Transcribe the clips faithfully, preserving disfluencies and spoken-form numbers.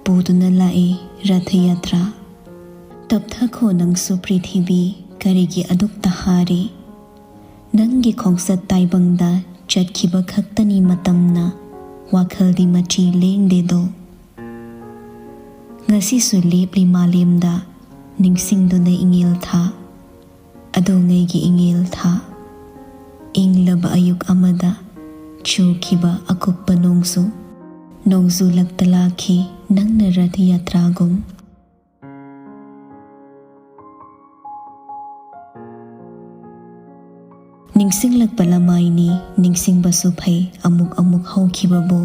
ꯄꯨꯗꯨꯅ ꯂꯥꯛꯏ ꯔꯊ ꯌꯥꯇ꯭ꯔꯥ꯫ ꯇꯞꯊꯈꯣ ꯅꯪꯁꯨ ꯄ꯭ꯔꯤꯊꯤꯕꯤ, ꯀꯔꯤꯒꯤ ꯑꯗꯨꯛ ꯇꯍꯥꯔꯤ? ꯅꯪꯒꯤ ꯈꯣꯡꯆꯠ ꯇꯥꯏꯕꯪꯗ ꯆꯠꯈꯤꯕ ꯈꯛꯇꯅꯤ ꯃꯇꯝꯅ, ꯋꯥꯈꯜꯗꯤ ꯃꯆꯤ ꯂꯦꯡꯗꯦꯗꯣ꯫ ꯉꯁꯤꯁꯨ ꯂꯦꯞꯂꯤ ꯃꯥꯂꯦꯝꯗ, ꯅꯤꯡꯁꯤꯡꯗꯨꯅ ꯏꯉꯦꯜ ꯊꯥ꯫ ꯑꯗꯣꯉꯩꯒꯤ ꯏꯉꯦꯜ ꯊꯥ꯫ ꯏꯪꯂꯕ ꯑꯌꯨꯛ ꯑꯃꯗ ꯆꯨꯈꯤꯕ ꯑꯀꯨꯞꯄ ꯅꯣꯡꯖꯨ, ꯅꯣꯡꯖꯨ ꯂꯛꯇ ꯂꯥꯛꯈꯤ ꯅꯪꯅ ꯔꯊ ꯌꯥꯇ꯭ꯔꯥꯒꯨꯝ꯫ ꯅꯤꯡꯁꯤꯡꯂꯛꯄ ꯂꯃꯥꯏꯅꯤ, ꯅꯤꯡꯁꯤꯡꯕꯁꯨ ꯐꯩ ꯑꯃꯨꯛ ꯑꯃꯨꯛ ꯍꯧꯈꯤꯕꯕꯨ꯫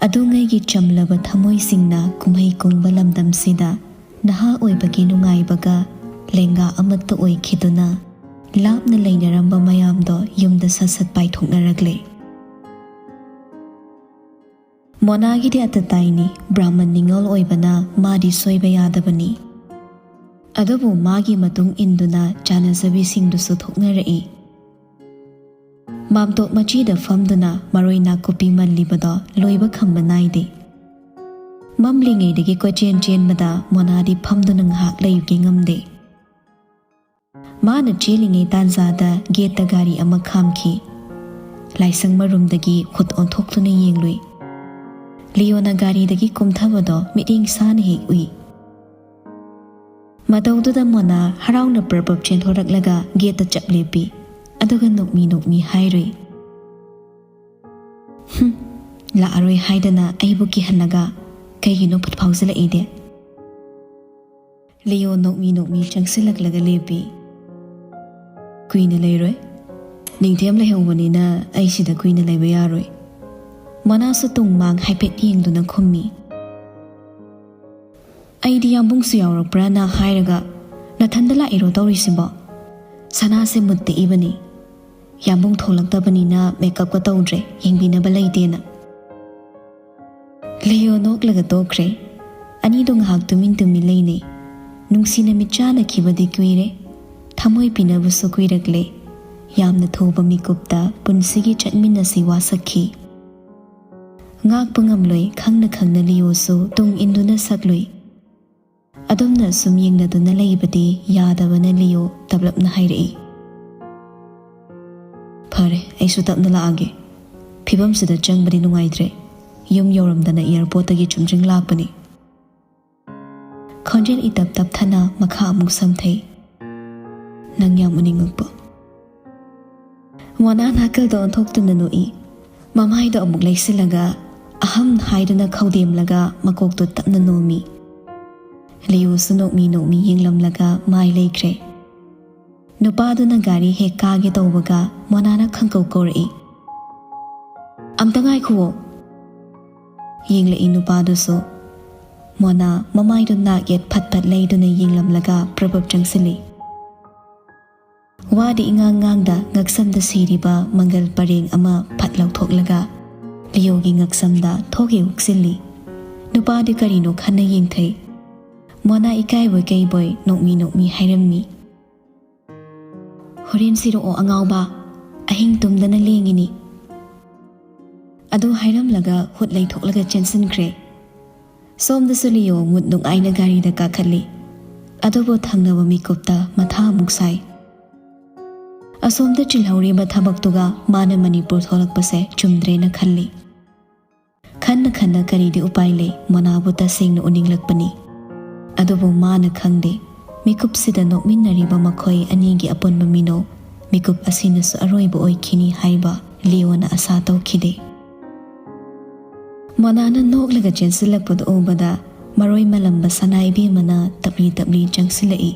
ꯑꯗꯨꯉꯩꯒꯤ ꯆꯝꯂꯕ ꯊꯃꯣꯏꯁꯤꯡꯅ ꯀꯨꯝꯍꯩ ꯀꯨꯡꯕ ꯂꯝꯗꯝꯁꯤꯗ ꯅꯍꯥ ꯑꯣꯏꯕꯒꯤ ꯅꯨꯡꯉꯥꯏꯕꯒ ꯂꯦꯡꯒꯥ ꯑꯃꯠꯇ ꯑꯣꯏꯈꯤꯗꯨꯅ, ꯂꯥꯞꯅ ꯂꯩꯅꯔꯝꯕ ꯃꯌꯥꯝꯗꯣ ꯌꯨꯝꯗ ꯁꯠ ꯁꯠ ꯄꯥꯏꯊꯣꯛꯅꯔꯛꯂꯦ꯫ ꯃꯣꯅꯥꯒꯤꯗꯤ ꯑꯇꯇꯥꯏꯅꯤ, ꯕ꯭ꯔꯥꯍꯃꯟ ꯅꯤꯉꯣꯜ ꯑꯣꯏꯕꯅ ꯃꯥꯗꯤ ꯁꯣꯏꯕ ꯌꯥꯗꯕꯅꯤ꯫ ꯑꯗꯨꯕꯨ ꯃꯥꯒꯤ ꯃꯇꯨꯡ ꯏꯟꯗꯨꯅ ꯆꯥꯅꯖꯕꯤꯁꯤꯡꯗꯨꯁꯨ ꯊꯣꯛꯅꯔꯛꯏ꯫ ꯃꯥꯝꯇꯣꯞ ꯃꯆꯤꯗ ꯐꯝꯗꯨꯅ ꯃꯔꯣꯏ ꯅꯥꯀꯨꯞꯄꯤ ꯃꯜꯂꯤꯕꯗꯣ ꯂꯣꯏꯕ ꯈꯝꯕ ꯅꯥꯏꯗꯦ꯫ ꯃꯝꯂꯤꯉꯩꯗꯒꯤ ꯀꯣꯏꯆꯦꯟ ꯆꯦꯟꯕꯗ ꯃꯣꯅꯥꯗꯤ ꯐꯝꯗꯨꯅ ꯉꯥꯏꯍꯥꯛ ꯂꯩꯕꯒꯤ ꯉꯝꯗꯦ꯫ ꯃꯥꯅ ꯆꯦꯜꯂꯤꯉꯩ ꯇꯥꯟꯖꯥꯗ ꯒꯦꯠꯇ ꯒꯥꯔꯤ ꯑꯃ ꯈꯥꯝꯈꯤ꯫ ꯂꯥꯏꯁꯪ ꯃꯔꯨꯝꯗꯒꯤ ꯈꯨꯠ ꯑꯣꯟꯊꯣꯛꯇꯨꯅ ꯌꯦꯡꯂꯨꯏ꯫ ꯂꯤꯌꯣꯅ ꯒꯥꯔꯤꯗꯒꯤ ꯀꯨꯝꯊꯕꯗꯣ ꯃꯤꯠꯌꯦꯡ ꯁꯥꯅ ꯍꯦꯛ ꯎꯏ꯫ ꯃꯇꯧꯗꯨꯗ ꯃꯣꯅꯥ ꯍꯔꯥꯎꯅ ꯄ꯭ꯔꯞ ꯄ꯭ꯔꯞ ꯆꯦꯟꯊꯣꯔꯛꯂꯒ ꯒꯦꯠꯇ ꯆꯞ ꯂꯦꯞꯄꯤ꯫ ꯑꯗꯨꯒ ꯅꯣꯛꯃꯤ ꯅꯣꯛꯃꯤ ꯍꯥꯏꯔꯨꯏ, "ꯍꯨꯝ, ꯂꯥꯛꯑꯔꯣꯏ ꯍꯥꯏꯗꯅ ꯑꯩꯕꯨ ꯀꯤꯍꯜꯂꯒ ꯀꯩꯒꯤꯅꯣ ꯐꯨꯠ ꯐꯥꯎꯖꯤꯜꯂꯛꯏꯗꯤ?" ꯂꯤꯌꯣ ꯅꯣꯛꯃꯤ ꯅꯣꯛꯃꯤ ꯆꯪꯁꯤꯜꯂꯛꯂꯒ ꯂꯦꯞꯄꯤ꯫ "ꯀꯨꯏꯅ ꯂꯩꯔꯣꯏ꯫ ꯅꯤꯡꯊꯦꯝ ꯂꯩꯍꯧꯕꯅꯤꯅ ꯑꯩ ꯁꯤꯗ ꯀꯨꯏꯅ ꯂꯩꯕ ꯌꯥꯔꯣꯏ꯫" ꯃꯣꯅꯥꯁꯨ ꯇꯨꯡ ꯃꯥꯡ ꯍꯥꯏꯐꯦꯠ ꯌꯦꯡꯗꯨꯅ ꯈꯨꯝꯃꯤ꯫ "ꯑꯩꯗꯤ ꯌꯥꯝꯕꯨꯡꯁꯨ ꯌꯥꯎꯔꯛꯄ꯭ꯔꯥꯅ ꯍꯥꯏꯔꯒ ꯅꯊꯟꯗ ꯂꯥꯛꯏꯔꯣ ꯇꯧꯔꯤꯁꯤꯕꯣ? ꯁꯅꯥꯁꯦ ꯃꯨꯠ ꯇꯦꯛꯏꯕꯅꯤ꯫ ꯌꯥꯝꯕꯨꯡ ꯊꯣꯛꯂꯛꯇꯕꯅꯤꯅ ꯃꯦꯀꯞꯀ ꯇꯧꯗ꯭ꯔꯦ, ꯌꯦꯡꯕꯤꯅꯕ ꯂꯩꯇꯦꯅ꯫" ꯂꯤꯌꯣ ꯅꯣꯛꯂꯒ ꯇꯣꯛꯈ꯭ꯔꯦ꯫ ꯑꯅꯤꯗꯣ ꯉꯥꯏꯍꯥꯛ ꯇꯨꯃꯤꯟ ꯇꯨꯃꯤꯟ ꯂꯩꯅꯩ꯫ ꯅꯨꯡꯁꯤꯅ ꯃꯤꯠꯆꯥꯟꯅꯈꯤꯕꯗꯤ ꯀꯨꯏꯔꯦ꯫ ꯊꯃꯣꯏ ꯄꯤꯅꯕꯁꯨ ꯀꯨꯏꯔꯛꯂꯦ꯫ ꯌꯥꯝꯅ ꯊꯨꯕ ꯃꯤꯀꯨꯞꯇ ꯄꯨꯟꯁꯤꯒꯤ ꯆꯠꯃꯤꯟꯅꯁꯤ ꯋꯥꯁꯛꯈꯤ꯫ ꯉꯥꯛꯄ ꯉꯝꯂꯣꯏ ꯈꯪꯅ ꯈꯪꯅ ꯂꯤꯌꯣꯁꯨ ꯇꯨꯡ ꯏꯟꯗꯨꯅ ꯁꯛꯂꯨꯏ꯫ ꯑꯗꯨꯝꯅ ꯁꯨꯝ ꯌꯦꯡꯅꯗꯨꯅ ꯂꯩꯕꯗꯤ ꯌꯥꯗꯕꯅ ꯂꯤꯌꯣ ꯇꯞꯂꯞꯅ ꯍꯥꯏꯔꯛꯏ꯫ "ꯐꯔꯦ, ꯑꯩꯁꯨ ꯇꯞꯅ ꯂꯥꯛꯑꯒꯦ꯫ ꯐꯤꯕꯝꯁꯤꯗ ꯆꯪꯕꯗꯤ ꯅꯨꯡꯉꯥꯏꯇ꯭ꯔꯦ꯫ ꯌꯨꯝ ꯌꯧꯔꯝꯗꯅ ꯑꯦꯌꯥꯔꯄꯣꯔꯠꯇꯒꯤ ꯆꯨꯝꯗ꯭ꯔꯤꯡ ꯂꯥꯛꯄꯅꯤ꯫" ꯈꯣꯟꯖꯦꯜ ꯏꯇꯞ ꯇꯞꯊꯅ ꯃꯈꯥ ꯑꯃꯨꯛ ꯁꯝꯊꯩ꯫ "ꯅꯪ ꯌꯥꯝ ꯎꯅꯤꯡꯉꯛꯄ꯫" ꯃꯣꯅꯥ ꯅꯥꯀꯜꯗ ꯑꯣꯟꯊꯣꯛꯇꯨꯅ ꯅꯣꯛꯏ꯫ ꯃꯃꯥꯏꯗꯣ ꯑꯃꯨꯛ ꯂꯩꯁꯤꯜꯂꯒ ꯑꯍꯝ ꯍꯥꯏꯗꯨꯅ ꯈꯧꯗꯦꯝꯂꯒ ꯃꯀꯣꯛꯇꯣ ꯇꯞꯅ ꯅꯣꯝꯃꯤ꯫ ꯂꯤꯌꯨꯁꯨ ꯅꯣꯛꯃꯤ ꯅꯣꯛꯃꯤ ꯌꯦꯡꯂꯝꯂꯒ ꯃꯥꯏ ꯂꯩꯈ꯭ꯔꯦ꯫ ꯅꯨꯄꯥꯗꯨꯅ ꯒꯥꯔꯤ ꯍꯦꯛ ꯀꯥꯒꯦ ꯇꯧꯕꯒ ꯃꯣꯅꯥꯅ ꯈꯪꯀꯧ ꯀꯧꯔꯛꯏ꯫ "ꯑꯝꯇ ꯉꯥꯏꯈꯨꯋꯣ꯫" ꯌꯦꯡꯂꯛꯏ ꯅꯨꯄꯥꯗꯨꯁꯨ꯫ ꯃꯣꯅꯥ ꯃꯃꯥꯏꯗꯨ ꯅꯥꯛ ꯌꯦꯠ ꯐꯠ ꯐꯠ ꯂꯩꯗꯨꯅ ꯌꯦꯡꯂꯝꯂꯒ ꯄ꯭ꯔꯕꯞ ꯆꯪꯁꯤꯜꯂꯤ꯫ ꯋꯥꯗꯤ ꯏꯉꯥꯡ ꯉꯥꯡꯗ ꯉꯛꯁꯝꯗ ꯁꯤꯔꯤꯕ ꯃꯪꯒꯜ ꯄꯔꯦꯡ ꯑꯃ ꯐꯠ ꯂꯧꯊꯣꯛꯂꯒ ꯂꯤꯌꯣꯒꯤ ꯉꯛꯁꯝꯗ ꯊꯣꯛꯀꯦ ꯎꯛꯁꯤꯜꯂꯤ꯫ ꯅꯨꯄꯥꯗꯤ ꯀꯔꯤꯅꯣ ꯈꯟꯅ ꯌꯦꯡꯊꯩ꯫ ꯃꯣꯅꯥ ꯏꯀꯥꯏꯕꯣꯏ ꯀꯩꯕꯣꯏ ꯅꯣꯛꯃꯤ ꯅꯣꯛꯃꯤ ꯍꯥꯏꯔꯝꯃꯤ꯫ "ꯍꯣꯔꯦꯟ ꯁꯤꯔꯛꯑꯣ ꯑꯉꯥꯎꯕ, ꯑꯍꯤꯡ ꯇꯨꯝꯗꯅ ꯂꯦꯡꯉꯤꯅꯤ꯫" ꯑꯗꯨ ꯍꯥꯏꯔꯝꯂꯒ ꯍꯨꯠ ꯂꯩꯊꯣꯛꯂꯒ ꯆꯦꯟꯁꯤꯟꯈ꯭ꯔꯦ꯫ ꯁꯣꯝꯗꯁꯨ ꯂꯤꯌꯣ ꯃꯨꯠ ꯅꯨꯡꯉꯥꯏꯅ ꯒꯥꯔꯤꯗ ꯀꯥꯈꯠꯂꯤ꯫ ꯑꯗꯨꯕꯨ ꯊꯪꯅꯕ ꯃꯤꯀꯨꯞꯇ ꯃꯊꯥ ꯑꯃꯨꯛ ꯁꯥꯏ꯫ ꯑꯁꯣꯝꯗ ꯆꯤꯜꯍꯧꯔꯤꯕ ꯊꯕꯛꯇꯨꯒ ꯃꯥꯅ ꯃꯅꯤꯄꯨꯔ ꯊꯣꯛꯂꯛꯄꯁꯦ ꯆꯨꯝꯗ꯭ꯔꯦꯅ ꯈꯜꯂꯤ꯫ ꯈꯟꯅ ꯈꯟꯅ ꯀꯔꯤꯗꯤ ꯎꯄꯥꯏ ꯂꯩ, ꯃꯣꯅꯥꯕꯨ ꯇꯁꯦꯡꯅ ꯎꯅꯤꯡꯂꯛꯄꯅꯤ꯫ ꯑꯗꯨꯕꯨ ꯃꯥꯅ ꯈꯪꯗꯦ, ꯃꯤꯀꯨꯞꯁꯤꯗ ꯅꯣꯛꯃꯤꯟꯅꯔꯤꯕ ꯃꯈꯣꯏ ꯑꯅꯤꯒꯤ ꯑꯄꯨꯟꯕ ꯃꯤꯅꯣꯛ ꯃꯤꯀꯨꯞ ꯑꯁꯤꯅꯁꯨ ꯑꯔꯣꯏꯕ ꯑꯣꯏꯈꯤꯅꯤ ꯍꯥꯏꯕ ꯂꯤꯌꯣꯅ ꯑꯁꯥ ꯇꯧꯈꯤꯗꯦ꯫ ꯃꯣꯅꯥꯅ ꯅꯣꯛꯂꯒ ꯆꯦꯟꯁꯤꯜꯂꯛꯄꯗꯨ ꯎꯕꯗ ꯃꯔꯣꯏ ꯃꯂꯝꯕ ꯁꯅꯥ ꯏꯕꯦꯝꯃꯅ ꯇꯞꯂꯤ ꯇꯞꯂꯤ ꯆꯪꯁꯤꯜꯂꯛꯏ꯫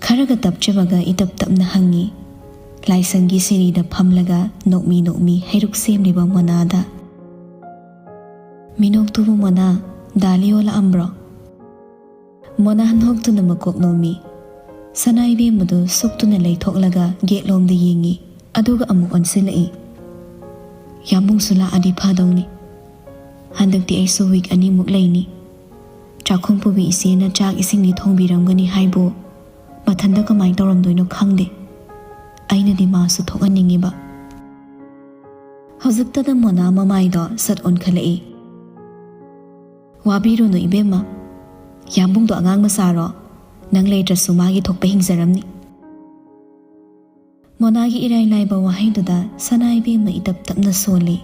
ꯈꯔꯒ ꯇꯞꯆꯕꯒ ꯏꯇꯞ ꯇꯞꯅ ꯍꯪꯉꯤ, ꯂꯥꯏꯁꯪꯒꯤ ꯁꯤꯔꯤꯗ ꯐꯝꯂꯒ ꯅꯣꯛꯃꯤ ꯅꯣꯛꯃꯤ ꯍꯩꯔꯨꯛ ꯁꯦꯝꯂꯤꯕ ꯃꯣꯅꯥꯗ꯫ "ꯃꯤꯅꯣꯛꯇꯨꯕꯨ ꯃꯣꯅꯥ, ꯗꯥ ꯂꯤꯌꯣ ꯂꯥꯛꯑꯝꯕ꯭ꯔꯣ?" ꯃꯣꯅꯥ ꯅꯣꯛꯇꯨꯅ ꯃꯀꯣꯛ ꯅꯣꯝꯃꯤ꯫ ꯁꯅꯥ ꯏꯕꯦꯝꯃꯗꯨ ꯁꯨꯛꯇꯨꯅ ꯂꯩꯊꯣꯛꯂꯒ ꯒꯦꯠꯂꯣꯝꯗ ꯌꯦꯡꯉꯤ꯫ ꯑꯗꯨꯒ ꯑꯃꯨꯛ ꯑꯣꯟꯁꯤꯜꯂꯛꯏ꯫ "ꯌꯥꯝꯕꯨꯡꯁꯨ ꯂꯥꯛꯑꯗꯤ ꯐꯗꯧꯅꯤ꯫ ꯍꯟꯗꯛꯇꯤ ꯑꯩꯁꯨ ꯋꯤꯛ ꯑꯅꯤꯃꯨꯛ ꯂꯩꯅꯤ꯫ ꯆꯥꯛꯈꯨꯝ ꯄꯨꯕꯤ ꯏꯆꯦꯅ ꯆꯥꯛ ꯏꯁꯤꯡꯗꯤ ꯊꯣꯡꯕꯤꯔꯝꯒꯅꯤ ꯍꯥꯏꯕꯨ ꯃꯊꯟꯇ ꯀꯃꯥꯏꯅ ꯇꯧꯔꯝꯗꯣꯏꯅꯣ ꯈꯪꯗꯦ꯫ ꯑꯩꯅꯗꯤ ꯃꯥꯁꯨ ꯊꯣꯛꯍꯟꯅꯤꯡꯉꯤꯕ꯫" ꯍꯧꯖꯤꯛꯇꯗ ꯃꯣꯅꯥ ꯃꯃꯥꯏꯗꯣ ꯁꯠ ꯑꯣꯟꯈꯠꯂꯛꯏ꯫ "ꯋꯥꯕꯤꯔꯨꯅꯨ ꯏꯕꯦꯝꯃ, ꯌꯥꯝꯕꯨꯡꯗꯣ ꯑꯉꯥꯡ ꯃꯆꯥꯔꯣ? ꯅꯪ ꯂꯩꯇ꯭ꯔꯁꯨ ꯃꯥꯒꯤ ꯊꯣꯛꯄ ꯍꯤꯡꯖꯔꯝꯅꯤ꯫" ꯃꯣꯅꯥꯒꯤ ꯏꯔꯥꯏ ꯂꯥꯏꯕ ꯋꯥꯍꯩꯗꯨꯗ ꯁꯅꯥ ꯏꯕꯦꯝꯃ ꯏꯇꯞ ꯇꯞꯅ ꯁꯣꯜꯂꯤ꯫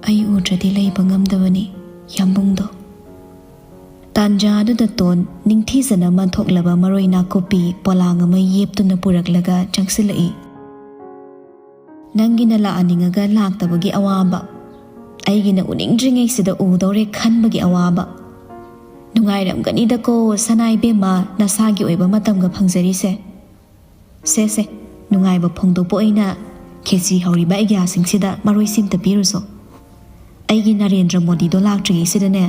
"ꯑꯩ ꯎꯗ꯭ꯔꯗꯤ ꯂꯩꯕ ꯉꯝꯗꯕꯅꯤ ꯌꯥꯝꯕꯨꯡꯗꯣ꯫" ꯇꯥꯟꯖꯥ ꯑꯗꯨꯗ ꯇꯣꯟ ꯅꯤꯡꯊꯤꯖꯅ ꯃꯟꯊꯣꯛꯂꯕ ꯃꯔꯣꯏ ꯅꯥꯀꯨꯞꯄꯤ ꯄꯣꯂꯥꯡ ꯑꯃ ꯌꯦꯞꯇꯨꯅ ꯄꯨꯔꯛꯂꯒ ꯆꯪꯁꯤꯜꯂꯛꯏ꯫ "ꯅꯪꯒꯤꯅ ꯂꯥꯛꯍꯟꯅꯤꯡꯉꯒ ꯂꯥꯛꯇꯕꯒꯤ ꯑꯋꯥꯕ, ꯑꯩꯒꯤꯅ ꯎꯅꯤꯡꯗ꯭ꯔꯤꯉꯩꯁꯤꯗ ꯎꯗꯧꯔꯦ ꯈꯟꯕꯒꯤ ꯑꯋꯥꯕ꯫ ꯅꯨꯡꯉꯥꯏꯔꯝꯒꯅꯤꯗꯀꯣ ꯁꯅꯥ ꯏꯕꯦꯝꯃ, ꯅꯁꯥꯒꯤ ꯑꯣꯏꯕ ꯃꯇꯝꯒ ꯐꯪꯖꯔꯤꯁꯦ꯫ ꯁꯦ ꯁꯦ, ꯅꯨꯡꯉꯥꯏꯕ ꯐꯣꯡꯗꯣꯛꯄ ꯑꯣꯏꯅ ꯈꯦꯆꯤ ꯍꯧꯔꯤꯕ ꯑꯩꯒ꯭ꯌꯥꯁꯤꯡꯁꯤꯗ ꯃꯔꯣꯏꯁꯤꯝꯇ ꯄꯤꯔꯨꯁꯣ꯫ ꯑꯩꯒꯤ ꯅꯔꯦꯟꯗ꯭ꯔ ꯃꯣꯗꯤꯗꯣ ꯂꯥꯛꯇ꯭ꯔꯤꯉꯩꯁꯤꯗꯅꯦ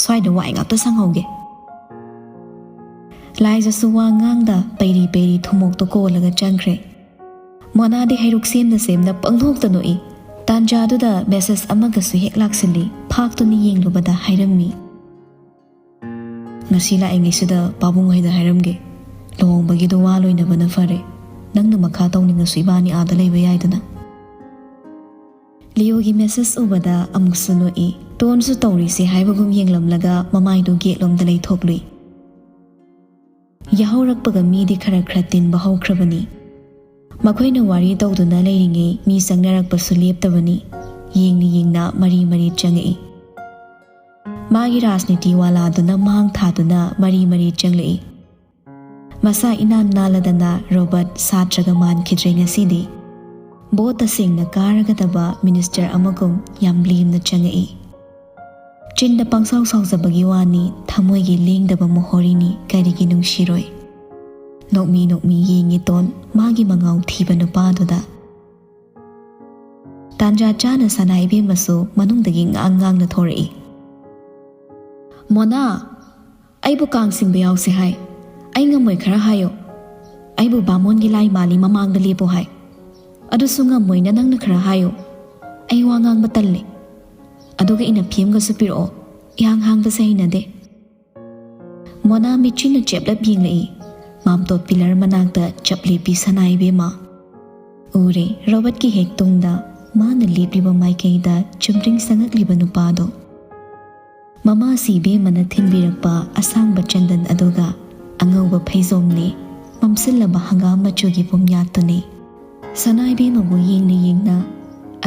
ꯁ꯭ꯋꯥꯏꯗ ꯋꯥꯏ ꯉꯥꯛꯇ ꯁꯪꯍꯧꯒꯦ꯫" ꯂꯥꯏꯖꯁꯨ ꯋꯥ ꯉꯥꯡꯗ ꯄꯩꯔꯤ ꯄꯩꯔꯤ ꯊꯨꯝꯃꯣꯛꯇꯣ ꯀꯣꯜꯂꯒ ꯆꯪꯈ꯭ꯔꯦ꯫ ꯃꯣꯅꯥꯗꯤ ꯍꯩꯔꯨꯛ ꯁꯦꯝꯅ ꯁꯦꯝꯅ ꯄꯪꯅꯣꯛꯇ ꯅꯣꯛꯏ꯫ ꯇꯥꯟꯖꯥꯗꯨꯗ ꯃꯦꯁꯦꯖ ꯑꯃꯒꯁꯨ ꯍꯦꯛ ꯂꯥꯛꯁꯤꯜꯂꯤ꯫ ꯐꯥꯛꯇꯨꯅ ꯌꯦꯡꯂꯨꯕꯗ ꯍꯥꯏꯔꯝꯃꯤ꯫ "ꯉꯁꯤ ꯂꯥꯛꯏꯉꯩꯁꯤꯗ ꯄꯥꯕꯨꯡ ꯍꯣꯏꯗ ꯍꯥꯏꯔꯝꯒꯦ, ꯂꯨꯍꯣꯡꯕꯒꯤꯗꯣ ꯋꯥ ꯂꯣꯏꯅꯕꯅ ꯐꯔꯦ꯫ ꯅꯪꯅ ꯃꯈꯥ ꯇꯧꯅꯤꯡꯉꯁꯨ ꯏꯕꯥꯅꯤ ꯑꯥꯗ ꯂꯩꯕ ꯌꯥꯏꯗꯅ꯫" ꯂꯤꯌꯣꯒꯤ ꯃꯦꯁꯦꯖ ꯎꯕꯗ ꯑꯃꯨꯛꯁꯨ ꯅꯣꯛꯏ꯫ ꯇꯣꯟꯁꯨ ꯇꯧꯔꯤꯁꯦ ꯍꯥꯏꯕꯒꯨꯝ ꯌꯦꯡꯂꯝꯂꯒ ꯃꯃꯥꯏꯗꯨ ꯒꯦꯠꯂꯣꯝꯗ ꯂꯩꯊꯣꯛꯂꯨꯏ꯫ ꯌꯥꯍꯧꯔꯛꯄꯒ ꯃꯤꯗꯤ ꯈꯔ ꯈꯔ ꯇꯤꯟꯕ ꯍꯧꯈ꯭ꯔꯕꯅꯤ꯫ ꯃꯈꯣꯏꯅ ꯋꯥꯔꯤ ꯇꯧꯗꯨꯅ ꯂꯩꯔꯤꯉꯩ ꯃꯤ ꯆꯪꯅꯔꯛꯄꯁꯨ ꯂꯦꯞꯇꯕꯅꯤ꯫ ꯌꯦꯡꯅ ꯌꯦꯡꯅ ꯃꯔꯤ ꯃꯔꯤ ꯆꯪꯉꯛꯏ꯫ ꯃꯥꯒꯤ ꯔꯥꯖꯅꯤꯇꯤ ꯋꯥꯂꯥꯗꯨꯅ ꯃꯥꯡ ꯊꯥꯗꯨꯅ ꯃꯔꯤ ꯃꯔꯤ ꯆꯪꯂꯛꯏ꯫ ꯃꯁꯥ ꯏꯅꯥꯟ ꯅꯥꯜꯂꯗꯅ ꯔꯣꯕꯔꯠ ꯁꯥꯇ꯭ꯔꯒ ꯃꯥꯟꯈꯤꯗ꯭ꯔꯦ ꯉꯁꯤꯗꯤ꯫ ꯚꯣꯠ ꯇꯁꯦꯡꯅ ꯀꯥꯔꯒꯗꯕ ꯃꯤꯅꯤꯁꯇꯔ ꯑꯃꯒꯨꯝ ꯌꯥꯝ ꯂꯦꯝꯅ ꯆꯪꯉꯛꯏ꯫ ꯆꯤꯟꯗ ꯄꯪꯁꯥꯎ ꯁꯥꯎꯖꯕꯒꯤ ꯋꯥꯅꯤ, ꯊꯃꯣꯏꯒꯤ ꯂꯦꯡꯗꯕ ꯃꯣꯍꯣꯔꯤꯅꯤ, ꯀꯔꯤꯒꯤ ꯅꯨꯡꯁꯤꯔꯣꯏ? ꯅꯣꯛꯃꯤ ꯅꯣꯛꯃꯤ ꯌꯦꯡꯉꯤ ꯇꯣꯟ ꯃꯥꯒꯤ ꯃꯉꯥꯎ ꯊꯤꯕ ꯅꯨꯄꯥꯗꯨꯗ꯫ ꯇꯥꯟꯖꯥ ꯆꯥꯅ ꯁꯅꯥ ꯏꯕꯦꯝꯃꯁꯨ ꯃꯅꯨꯡꯗꯒꯤ ꯉꯥꯡ ꯉꯥꯡꯅ ꯊꯣꯔꯛꯏ꯫ "ꯃꯣꯅꯥ, ꯑꯩꯕꯨ ꯀꯥꯡ ꯆꯤꯡꯕ ꯌꯥꯎꯁꯦ ꯍꯥꯏ꯫ ꯑꯩ ꯉꯝꯃꯣꯏ, ꯈꯔ ꯍꯥꯏꯌꯣ꯫ ꯑꯩꯕꯨ ꯕꯥꯃꯣꯟꯒꯤ ꯂꯥꯏ ꯃꯥꯜꯂꯤ ꯃꯃꯥꯡꯗ ꯂꯦꯞꯄꯣ ꯍꯥꯏ꯫ ꯑꯗꯨꯁꯨ ꯉꯝꯃꯣꯏꯅ ꯅꯪꯅ ꯈꯔ ꯍꯥꯏꯌꯣ꯫ ꯑꯩ ꯋꯥ ꯉꯥꯡꯕ ꯇꯜꯂꯦ꯫ ꯑꯗꯨꯒ ꯏꯅꯐꯤ ꯑꯃꯒꯁꯨ ꯄꯤꯔꯛꯑꯣ꯫ ꯏꯍꯥꯡ ꯍꯥꯡꯕꯁꯦ ꯍꯩꯅꯗꯦ꯫" ꯃꯣꯅꯥ ꯃꯤꯠꯆꯤꯅ ꯆꯦꯞꯂꯞ ꯌꯦꯡꯂꯛꯏ꯫ ꯃꯥꯝꯇꯣꯞ ꯄꯤꯂꯔ ꯃꯅꯥꯛꯇ ꯆꯞ ꯂꯦꯞꯄꯤ ꯁꯅꯥ ꯏꯕꯦꯝꯃ꯫ ꯎꯔꯦ, ꯔꯣꯕꯔꯠꯀꯤ ꯍꯦꯛ ꯇꯨꯡꯗ ꯃꯥꯅ ꯂꯦꯞꯂꯤꯕ ꯃꯥꯏꯀꯩꯗ ꯆꯨꯝꯗ꯭ꯔꯤꯡ ꯆꯪꯉꯛꯂꯤꯕ ꯅꯨꯄꯥꯗꯣ꯫ ꯃꯃꯥꯁꯤ ꯏꯕꯦꯝꯃꯅ ꯊꯤꯟꯕꯤꯔꯛꯄ ꯑꯁꯥꯡꯕ ꯆꯟꯗꯟ ꯑꯗꯨꯒ ꯑꯉꯧꯕ ꯐꯩꯖꯣꯝꯅꯦ ꯃꯝꯁꯤꯜꯂꯕ ꯍꯪꯒꯥꯝ ꯃꯆꯨꯒꯤ ꯄꯨꯝꯌꯥꯠꯇꯨꯅꯦ꯫ ꯁꯅꯥ ꯏꯕꯦꯝꯃꯕꯨ ꯌꯦꯡꯅ ꯌꯦꯡꯅ